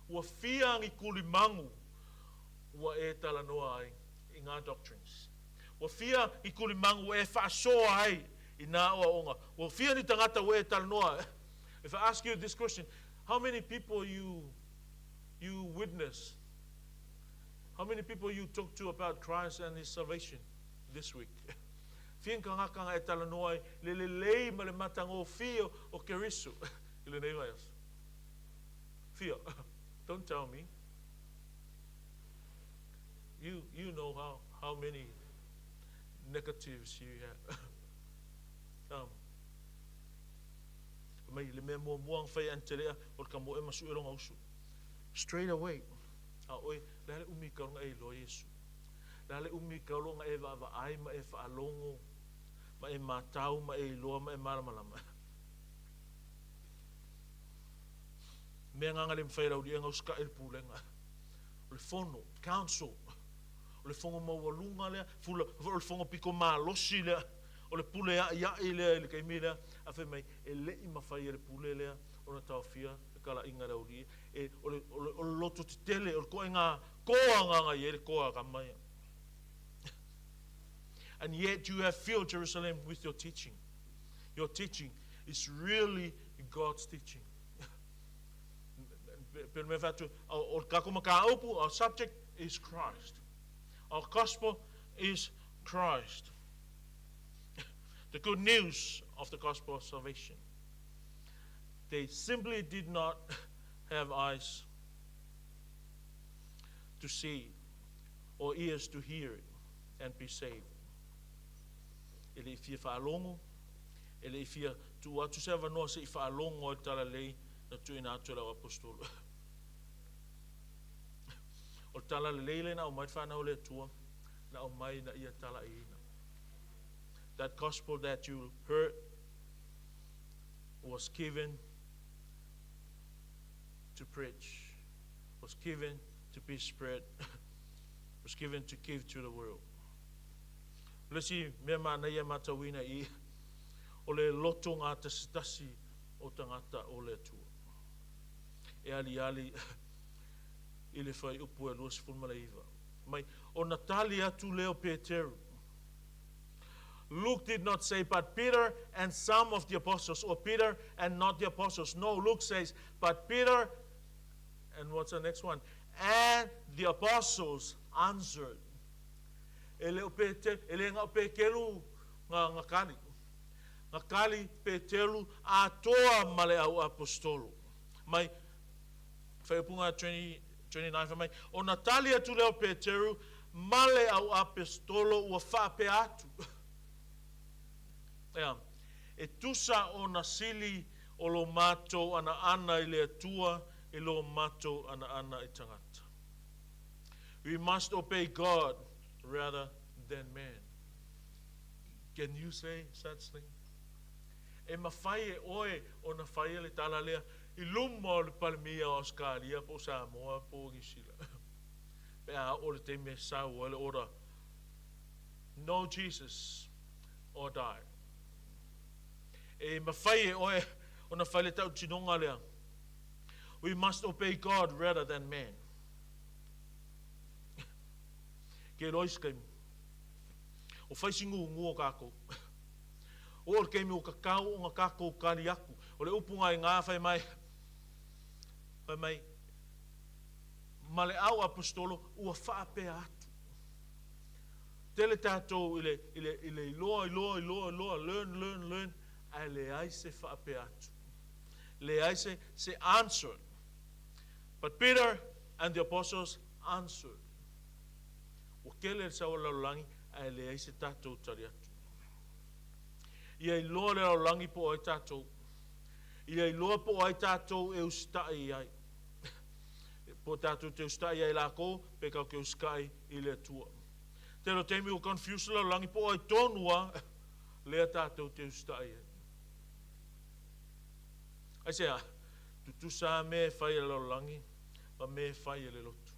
Ua fia ni kulimagu ua e talanoa ai i ngā doctrines? Ua fia ni kulimagu ua e faasoa ai i nā aoaoga? Ua fia ni tagata ua e talanoa ai? If I ask you this question, how many people you you witness? How many people you talk to about Christ and His salvation this week? Fia ni tagata e talanoa ai le lelei ma le matagofie o Keriso i lenei vaiaso? Fia. Don't tell me. You, you know how, how many negatives you have. Mai le mea muamua na fai e Antelea o le tamoe ma sue lona uso. Straight away. A oe, le a le umi ka ona e iloa Iesu. Le a le umi ka ona e vaavaai ma e faalogo ma e matau ma e iloa ma e malamalama. Mea nganga le mawhai rau lia ngau ska e le pulenga. O le fono, council. O le fongo maualuga lea, fula, o le fongo piko malosi lea. O le pule a'ia'i lea i le taimi lea, a fai mai, e le'i mafai e le pule lea ona taofia le talaiga a le aualii, e, o le, o le, o le loto tetele, o le toaiga koa agaga i ai le toa a tama ia. And yet you have filled Jerusalem with your teaching. Your teaching is really God's teaching. Pe mea whatu, o le kako mataupu, our subject is Christ. Our gospel is Christ. The good news of the gospel of salvation. They simply did not have eyes to see or ears to hear it and be saved. E le i fia faalogo, e le i fia tuu atu se avanoa se i faalogo ai le talalelei na tuuina atu e le auaposetolo. O le talalelei lea na aumai le whanau o le Atua, na aumai na ia talaiina. That gospel that you heard was given to preach, was given to be spread, was given to give to the world. O le isi mea manaia e matauina i i, o le loto gātasitasi o tagata o le Atua. E aliali i le fuaiupu e 29. Mai, ona tali atu lea o Peteru. Luke did not say, but Peter and some of the apostles, or Peter and not the apostles. No, Luke says, but Peter, and what's the next one? And the apostles answered. E le o Peteru, e le na o Peteru nga, nga kali. Nga kali Peteru atoa ma le au apostolo. Mai, Whaiupunga 20, 29 fai mai, Ona tali atu lea o Peteru, ma le au apestolo ua faapea atu. Ea, e tusa ona sili o lo matou anaana i le Atua i lo matou anaana i tagata. We must obey God rather than man. Can you say such thing? E mafai e oe ona faia le tala lea i luma o le Palemia o Ausekalia po o Samoa po o Niu Sila pe a oo le taimi e sau ai le ora Know Jesus or die. E mafai e oe ona fai le tautinoga lea. We must obey God rather than man. Ke iloa i se taimi. O fai si gugu o kakou. Oo le taimi ua tatau ona tatou tali atu. O le upu na iga fai mai, fai mai, ma le au aposetolo ua faapea atu. Tele tatou i le, i le, i le iloa, iloa, iloa, iloa, learn, learn, learn, ae leai se faapea atu. Leai se, se answer. But Peter and the apostles answered. Ua tele le sau o le lalolagi, Ae leai se tatou tali atu. Ia iloa le lalolagi po o ai tatou. Ia iloa po o ai tatou e usitai i ai. Po o tatou te usitai ia i lakou, pe tatou te usitai i le Atua. Tele o taimi ua confuse le lalolagi po o ai tonu lava lea tatou te usitai ai. Aisea? Tutusa lava mea e fai e le lalolagi ma mea e fai e le lotu.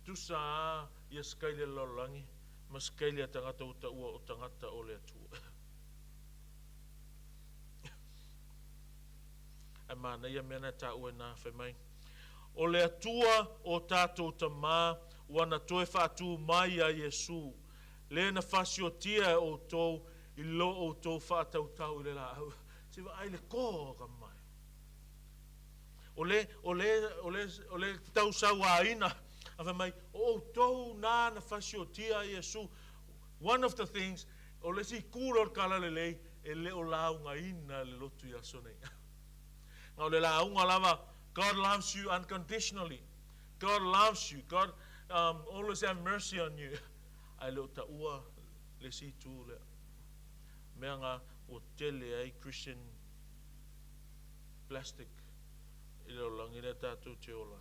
Tusa lava ia sikaili a le lalolagi ma sikaili a tagata ua taua o tagata o le Atua. Ae manaia mea na e taua ina fai mai, O le Atua o tatou tamā ua na toe faatū mai iā Iesū, le na fasiotia e outou i lo outou faatautau i le laau. Se vaai le koka mai. O le, o le, o le, o le tausauaina, a fai mai, o outou na na fasiotia Iesu. One of the things, o le isi itu lea o le talalelei, e le o laugaina le lotu i aso nei. Na o le lauga lava, God loves you unconditionally. God loves you. God um, always have mercy on you. Ae le o taua le isi itu lea. Mea nga ua tele ai Christian plastic i le lalolagi lea tatou te ola.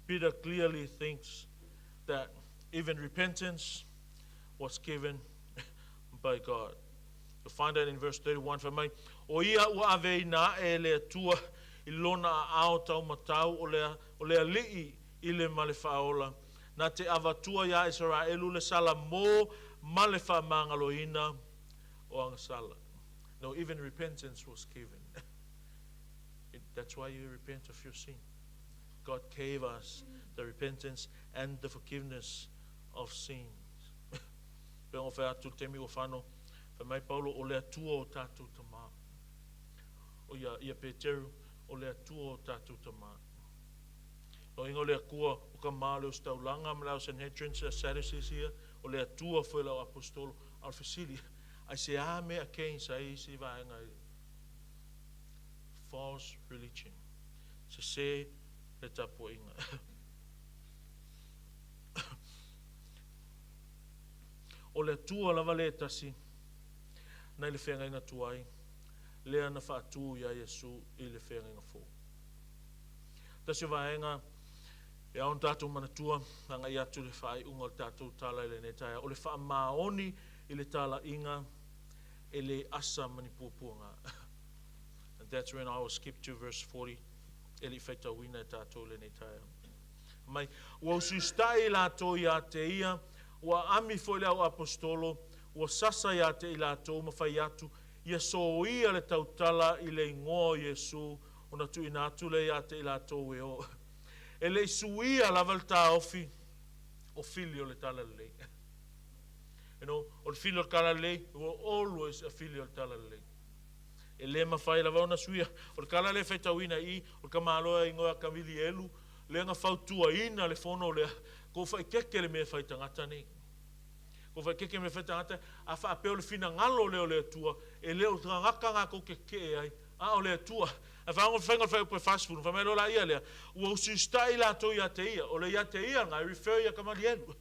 Peter clearly thinks that even repentance was given by God. You'll find that in verse 31, fai mai, O ia ua aveina aʻe e le Atua i lona aao taumatau o le, o le alii i le ma le faaola, na te avatua iā Isaraelu le sala mō ma le faamagaloina o agasala. No, even repentance was given. It, that's why you repent of your sin. God gave us the repentance and the forgiveness of sins. Pe o whai atu te mi o whano, whai mai Paulo o le atua o tātou tamā. O ia, ia Peteru, o le atua o tātou tamā. No inga o le Akua o ka ma le ositaulaga ma le au Sanhedrin sa Sadducees ia, o le Atua foi lau Aposetolo, a o le fesili, aisea mea canes ai isi vaega i false religion, sese le tapuaiga. O le Atua lava le tasi nai le feagaiga tuai, lea na faatū iā Iesu i le feagaiga fou. Tasi o vaega e ao ona tatou manatua, agai atu i le faaiuga o le tatou tala i lenei taeao, o le faamaoni i le talaiga e le asa ma ni puapuaga. And that's when I will skip to verse 40, e le i faitauina e tatou i lenei taeao. Mai, ua usiusitai i latou iā te ia, ua aami foi le au aposetolo, ua sasa iā te i latou ma fai atu, ia soia le tautala i le igoa o Iesu, ona tuuina atu lea ia te i latou e o. E le i suia lava le taofi o fili o le talalelei. You know, o le fili o le talalelei, will always a fili o le talalelei. E le mafai lava ona suia. O le tala lea e faitauina i i, o le tamaloa e igoa ia Kamilielu, lea na fautuaina le fono lea, kou faikeke le mea e fai tagata nei. Ko whaikeke me whaitangata, a whaapea o le finagalo lea o le Atua, e le o tagata nga kou keke'e ai, a o le Atua. Ae whaongo le whainga o le whaiupu e 40, whai mai loa la ia lea, ua usiusitai latou ia te ia, o le ia te ia nga, e refer ia Kamalielu.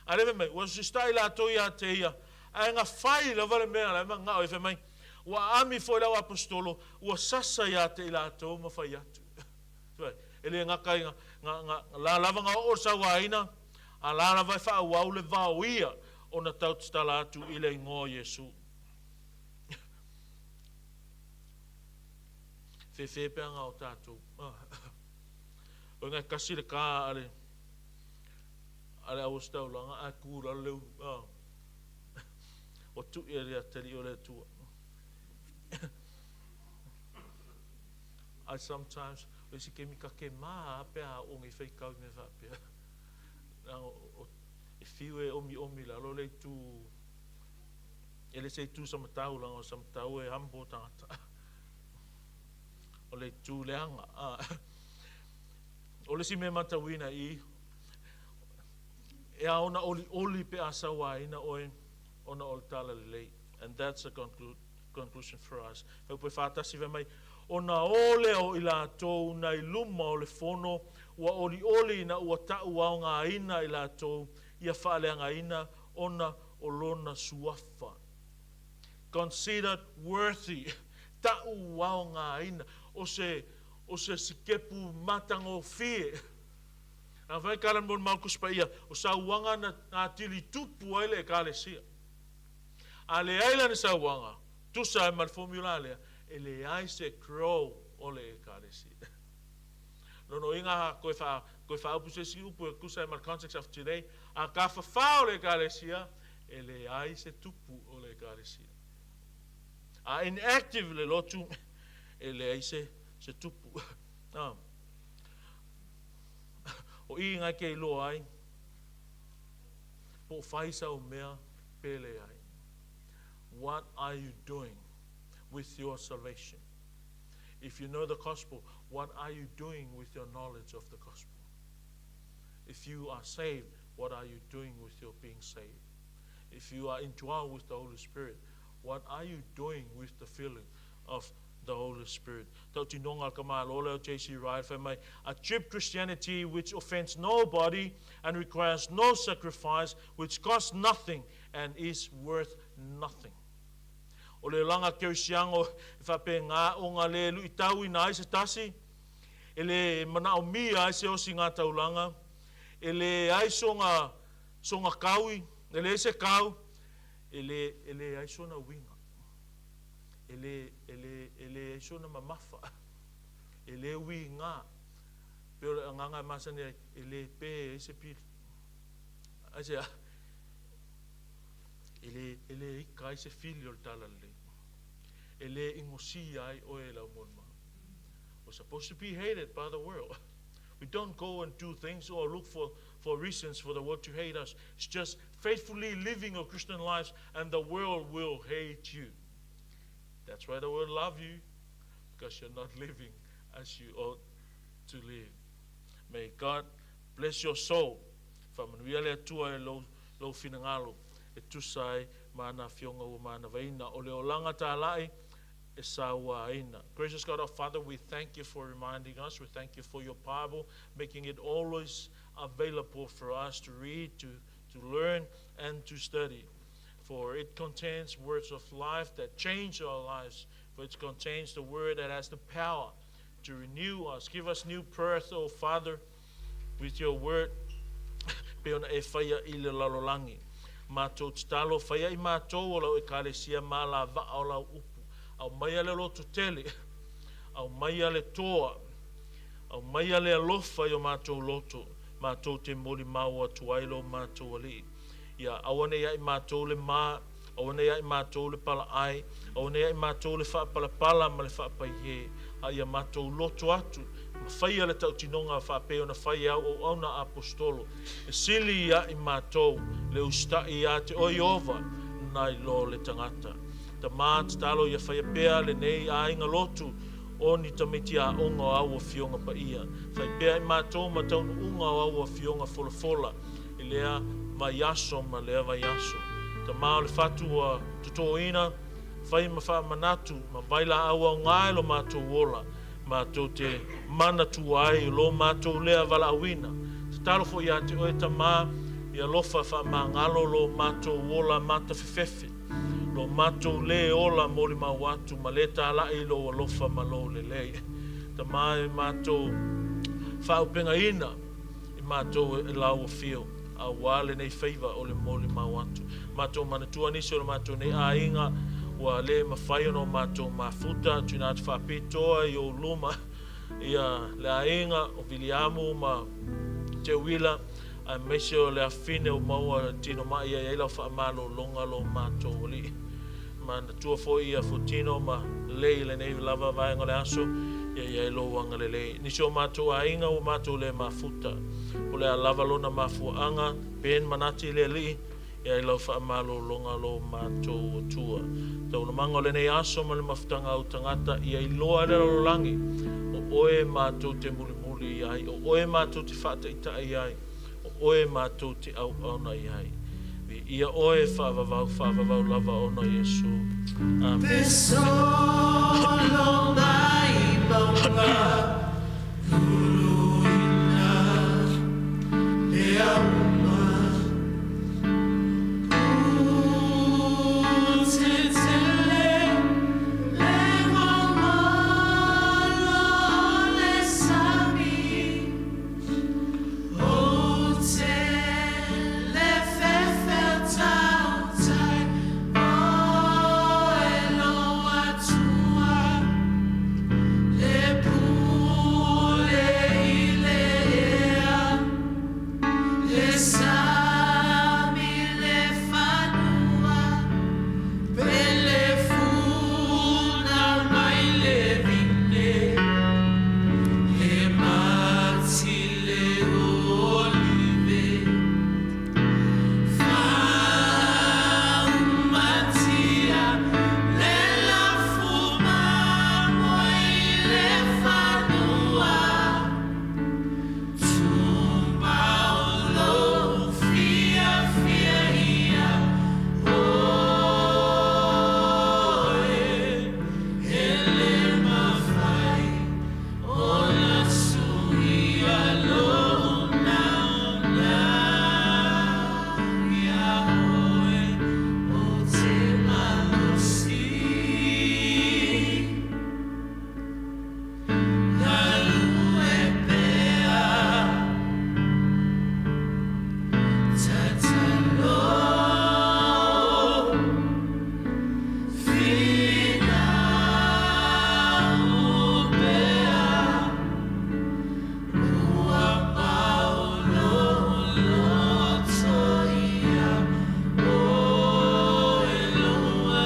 A lea fai mai, ua usiusitai latou ia te ia, ae na fai lava le mea la e manao ai, fai mai, ua aami foi le au aposetolo, ua sasa ia te i latou ma fai atu. E le gata i nga, nga, la lava nga oo o le sauaina, A la lava e faaauau le vao ia ona tau tatala atu i le igoa o Iesu. Fefe pea nga o tatou. O inga e kasi le ka a le a le auositaulaga ae ku lalo le ulu. O tui e le atali o le Atua. I sometimes, o isi kemi ka ke mā pea o ngi whaikau i mea whaapea. E whiu e omiomi lalo le itu, e le se itu samatau leaga o samatau e humble tagata. O le itu leaga. O le isi mea matauina i, e ao ona olioli pe a sauaina oe ona o le talalelei. And that's a conclusion for us. Fai upu e whātasi fai mai, Ona ō lea o i latou nai luma o le fono, ua olioli ina ua ta'u aogaina i latou ia faaleagaina ona o lona suafa. Considered worthy, ta'u aogaina, o se, o se sikepu matagofie. A fai kala mo mau kusi paia, o sauaga na atili tupu ai le ekalesia. A leai lana sauaga, tusa ai ma le formula lea, e leai se grow o le ekalesia. Lonoiga koe wha, koe whaaupu se isi upu e tusa ai ma le context of today, a ka whawhao le ekalesia, e leai se tupu o le ekalesia. A inactive le lotu, e leai se, se tupu. Ah. O i ngai ke iloa ai, po o fai sau mea pe leai. What are you doing with your salvation? If you know the gospel, what are you doing with your knowledge of the gospel? If you are saved, what are you doing with your being saved? If you are indwelled with the Holy Spirit, what are you doing with the feeling of the Holy Spirit? Tautinoga ka malo leo J.C. Ryle fai mai, a cheap Christianity which offends nobody and requires no sacrifice, which costs nothing and is worth nothing. O le olaga kerisiano e faapena ona le luʻitauina ai se tasi, e le manaʻomia ai se osi ngā taulaga, e leai sona, sona kaui, e leai se kau, e le, e leai sona uiga, e le, e le, e leai sona mamafa, e le uiga, pei o le agaga e masani ai, e le pē ai se pili. Aisea? E le, e le ika ai se fili o le talalelei. E le igosia ai oe e le aumolimau. We're supposed to be hated by the world. We don't go and do things or look for reasons for the world to hate us. It's just faithfully living your Christian lives and the world will hate you. That's why the world love you, because you're not living as you ought to live. May God bless your soul. Faamanuia le Atua i lou, lou finagalo e tusa ai ma ana afioga ua manavaina. O le olaga talaʻi e sauaina. Gracious God our Father, we thank you for reminding us. We thank you for your Bible, making it always available for us to read, to learn, and to study. For it contains words of life that change our lives. For it contains the word that has the power to renew us. Give us new birth, O Father, with your word. Pe ona e whaia i le lalolagi. Mātou tatalo, whaia i mātou o lau ekalesia mā la vaa o lau upu. Aumaia le loto tele, aumaia le toa, aumaia le alofa i o mātou loto, mātou te molimau atu ai lo mātou aliʻi. Ia aua nei ia i mātou le mā, aua nei ia i mātou le palaʻai, aua nei ia i mātou le faapalapala ma le faapaiē, a ia mātou loto atu, ma faia le tautinoga faapei ona fai e au auauna aposetolo, e sili ia i mātou le usitaʻi iā te oe Ieova nai lo le tagata. Tamā, tatalo ia faia pea lenei aiga lotu o ni tamaiti aoga o au afioga paia. Fai pea i mātou ma taunuuga o au afioga folafola i lea vaiaso ma lea vaiaso. Tamā o le fatu ua totōina, fai ma faamanatu ma vailaau aoga e lo mātou ola, mātou te manatua ai o lo mātou lea valaauina. Tatalo foi iā te oe Tamā i alofa faamagalo lo mātou ola matafefefe, lo mātou lē ola molimau atu ma lē tālaʻi i lou alofa ma lou lelei. Tamā e mātou faaupegaina i mātou e lau afio, auā lenei faiva o le molimau atu. Mātou manatua nisi o le mātou nei aiga ua lē mafai ona o mātou mafuta, tuina atu faapitoa i ou luma ia le aiga o Viliamu ma Teuila, aemaise o le afine o maua tino mai ai ai lau faamalologa lo matou alii. Manatua foi ia Fotino ma lelei i lenei lava vaega o le aso, ia i ai lou agalelei. Nisi o matou aiga ua matou le mafuta. O le a lava lona mafuaaga, Ben Manati i le alii, ia ai lau faamalologa lo matou Atua. Taualamaga o lenei aso ma le mafutaga au tagata, ia iloa e le lalolagi, o oe matou te mulimuli i ai, o oe matou te faataitai ai, o oe matou te auauna i ai. Ia oe faavavau faavavau lava ona o Iesu. Amene. Solo mai mauga luluina le auma Putetele le mamalo le sami O te le fefel tautai o e lo atua Le pule i le ea Le sami le fanua Pele funa mai le vine Le mati le olive Faumatia le lafuma moi le fanua Tumbaulo fia fia ia Oe ele mafai Ona suia lo nau nau ia oe o te malosi Galue pea Tatalo Finau pea Ua paulo loto ia O e lo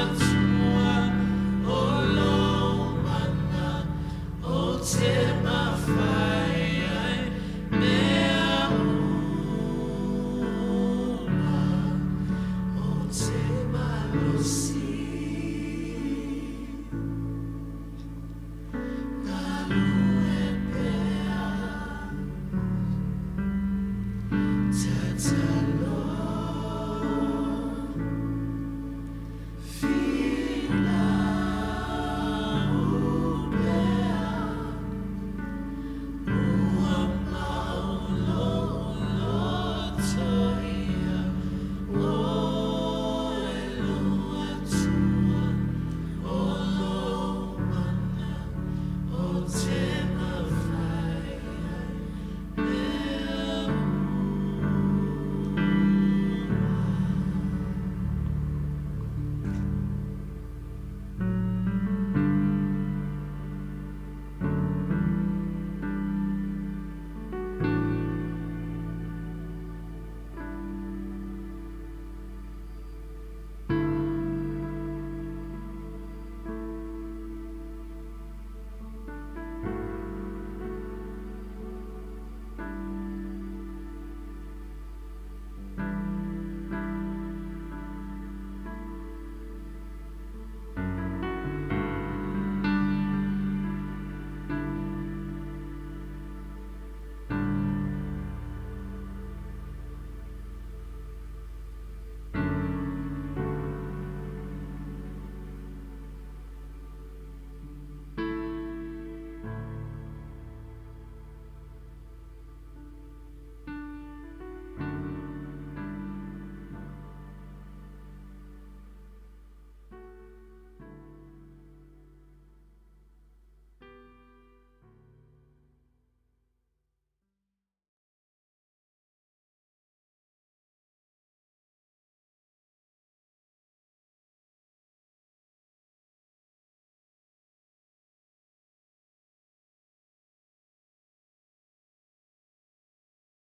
atua O lo mana O te mafai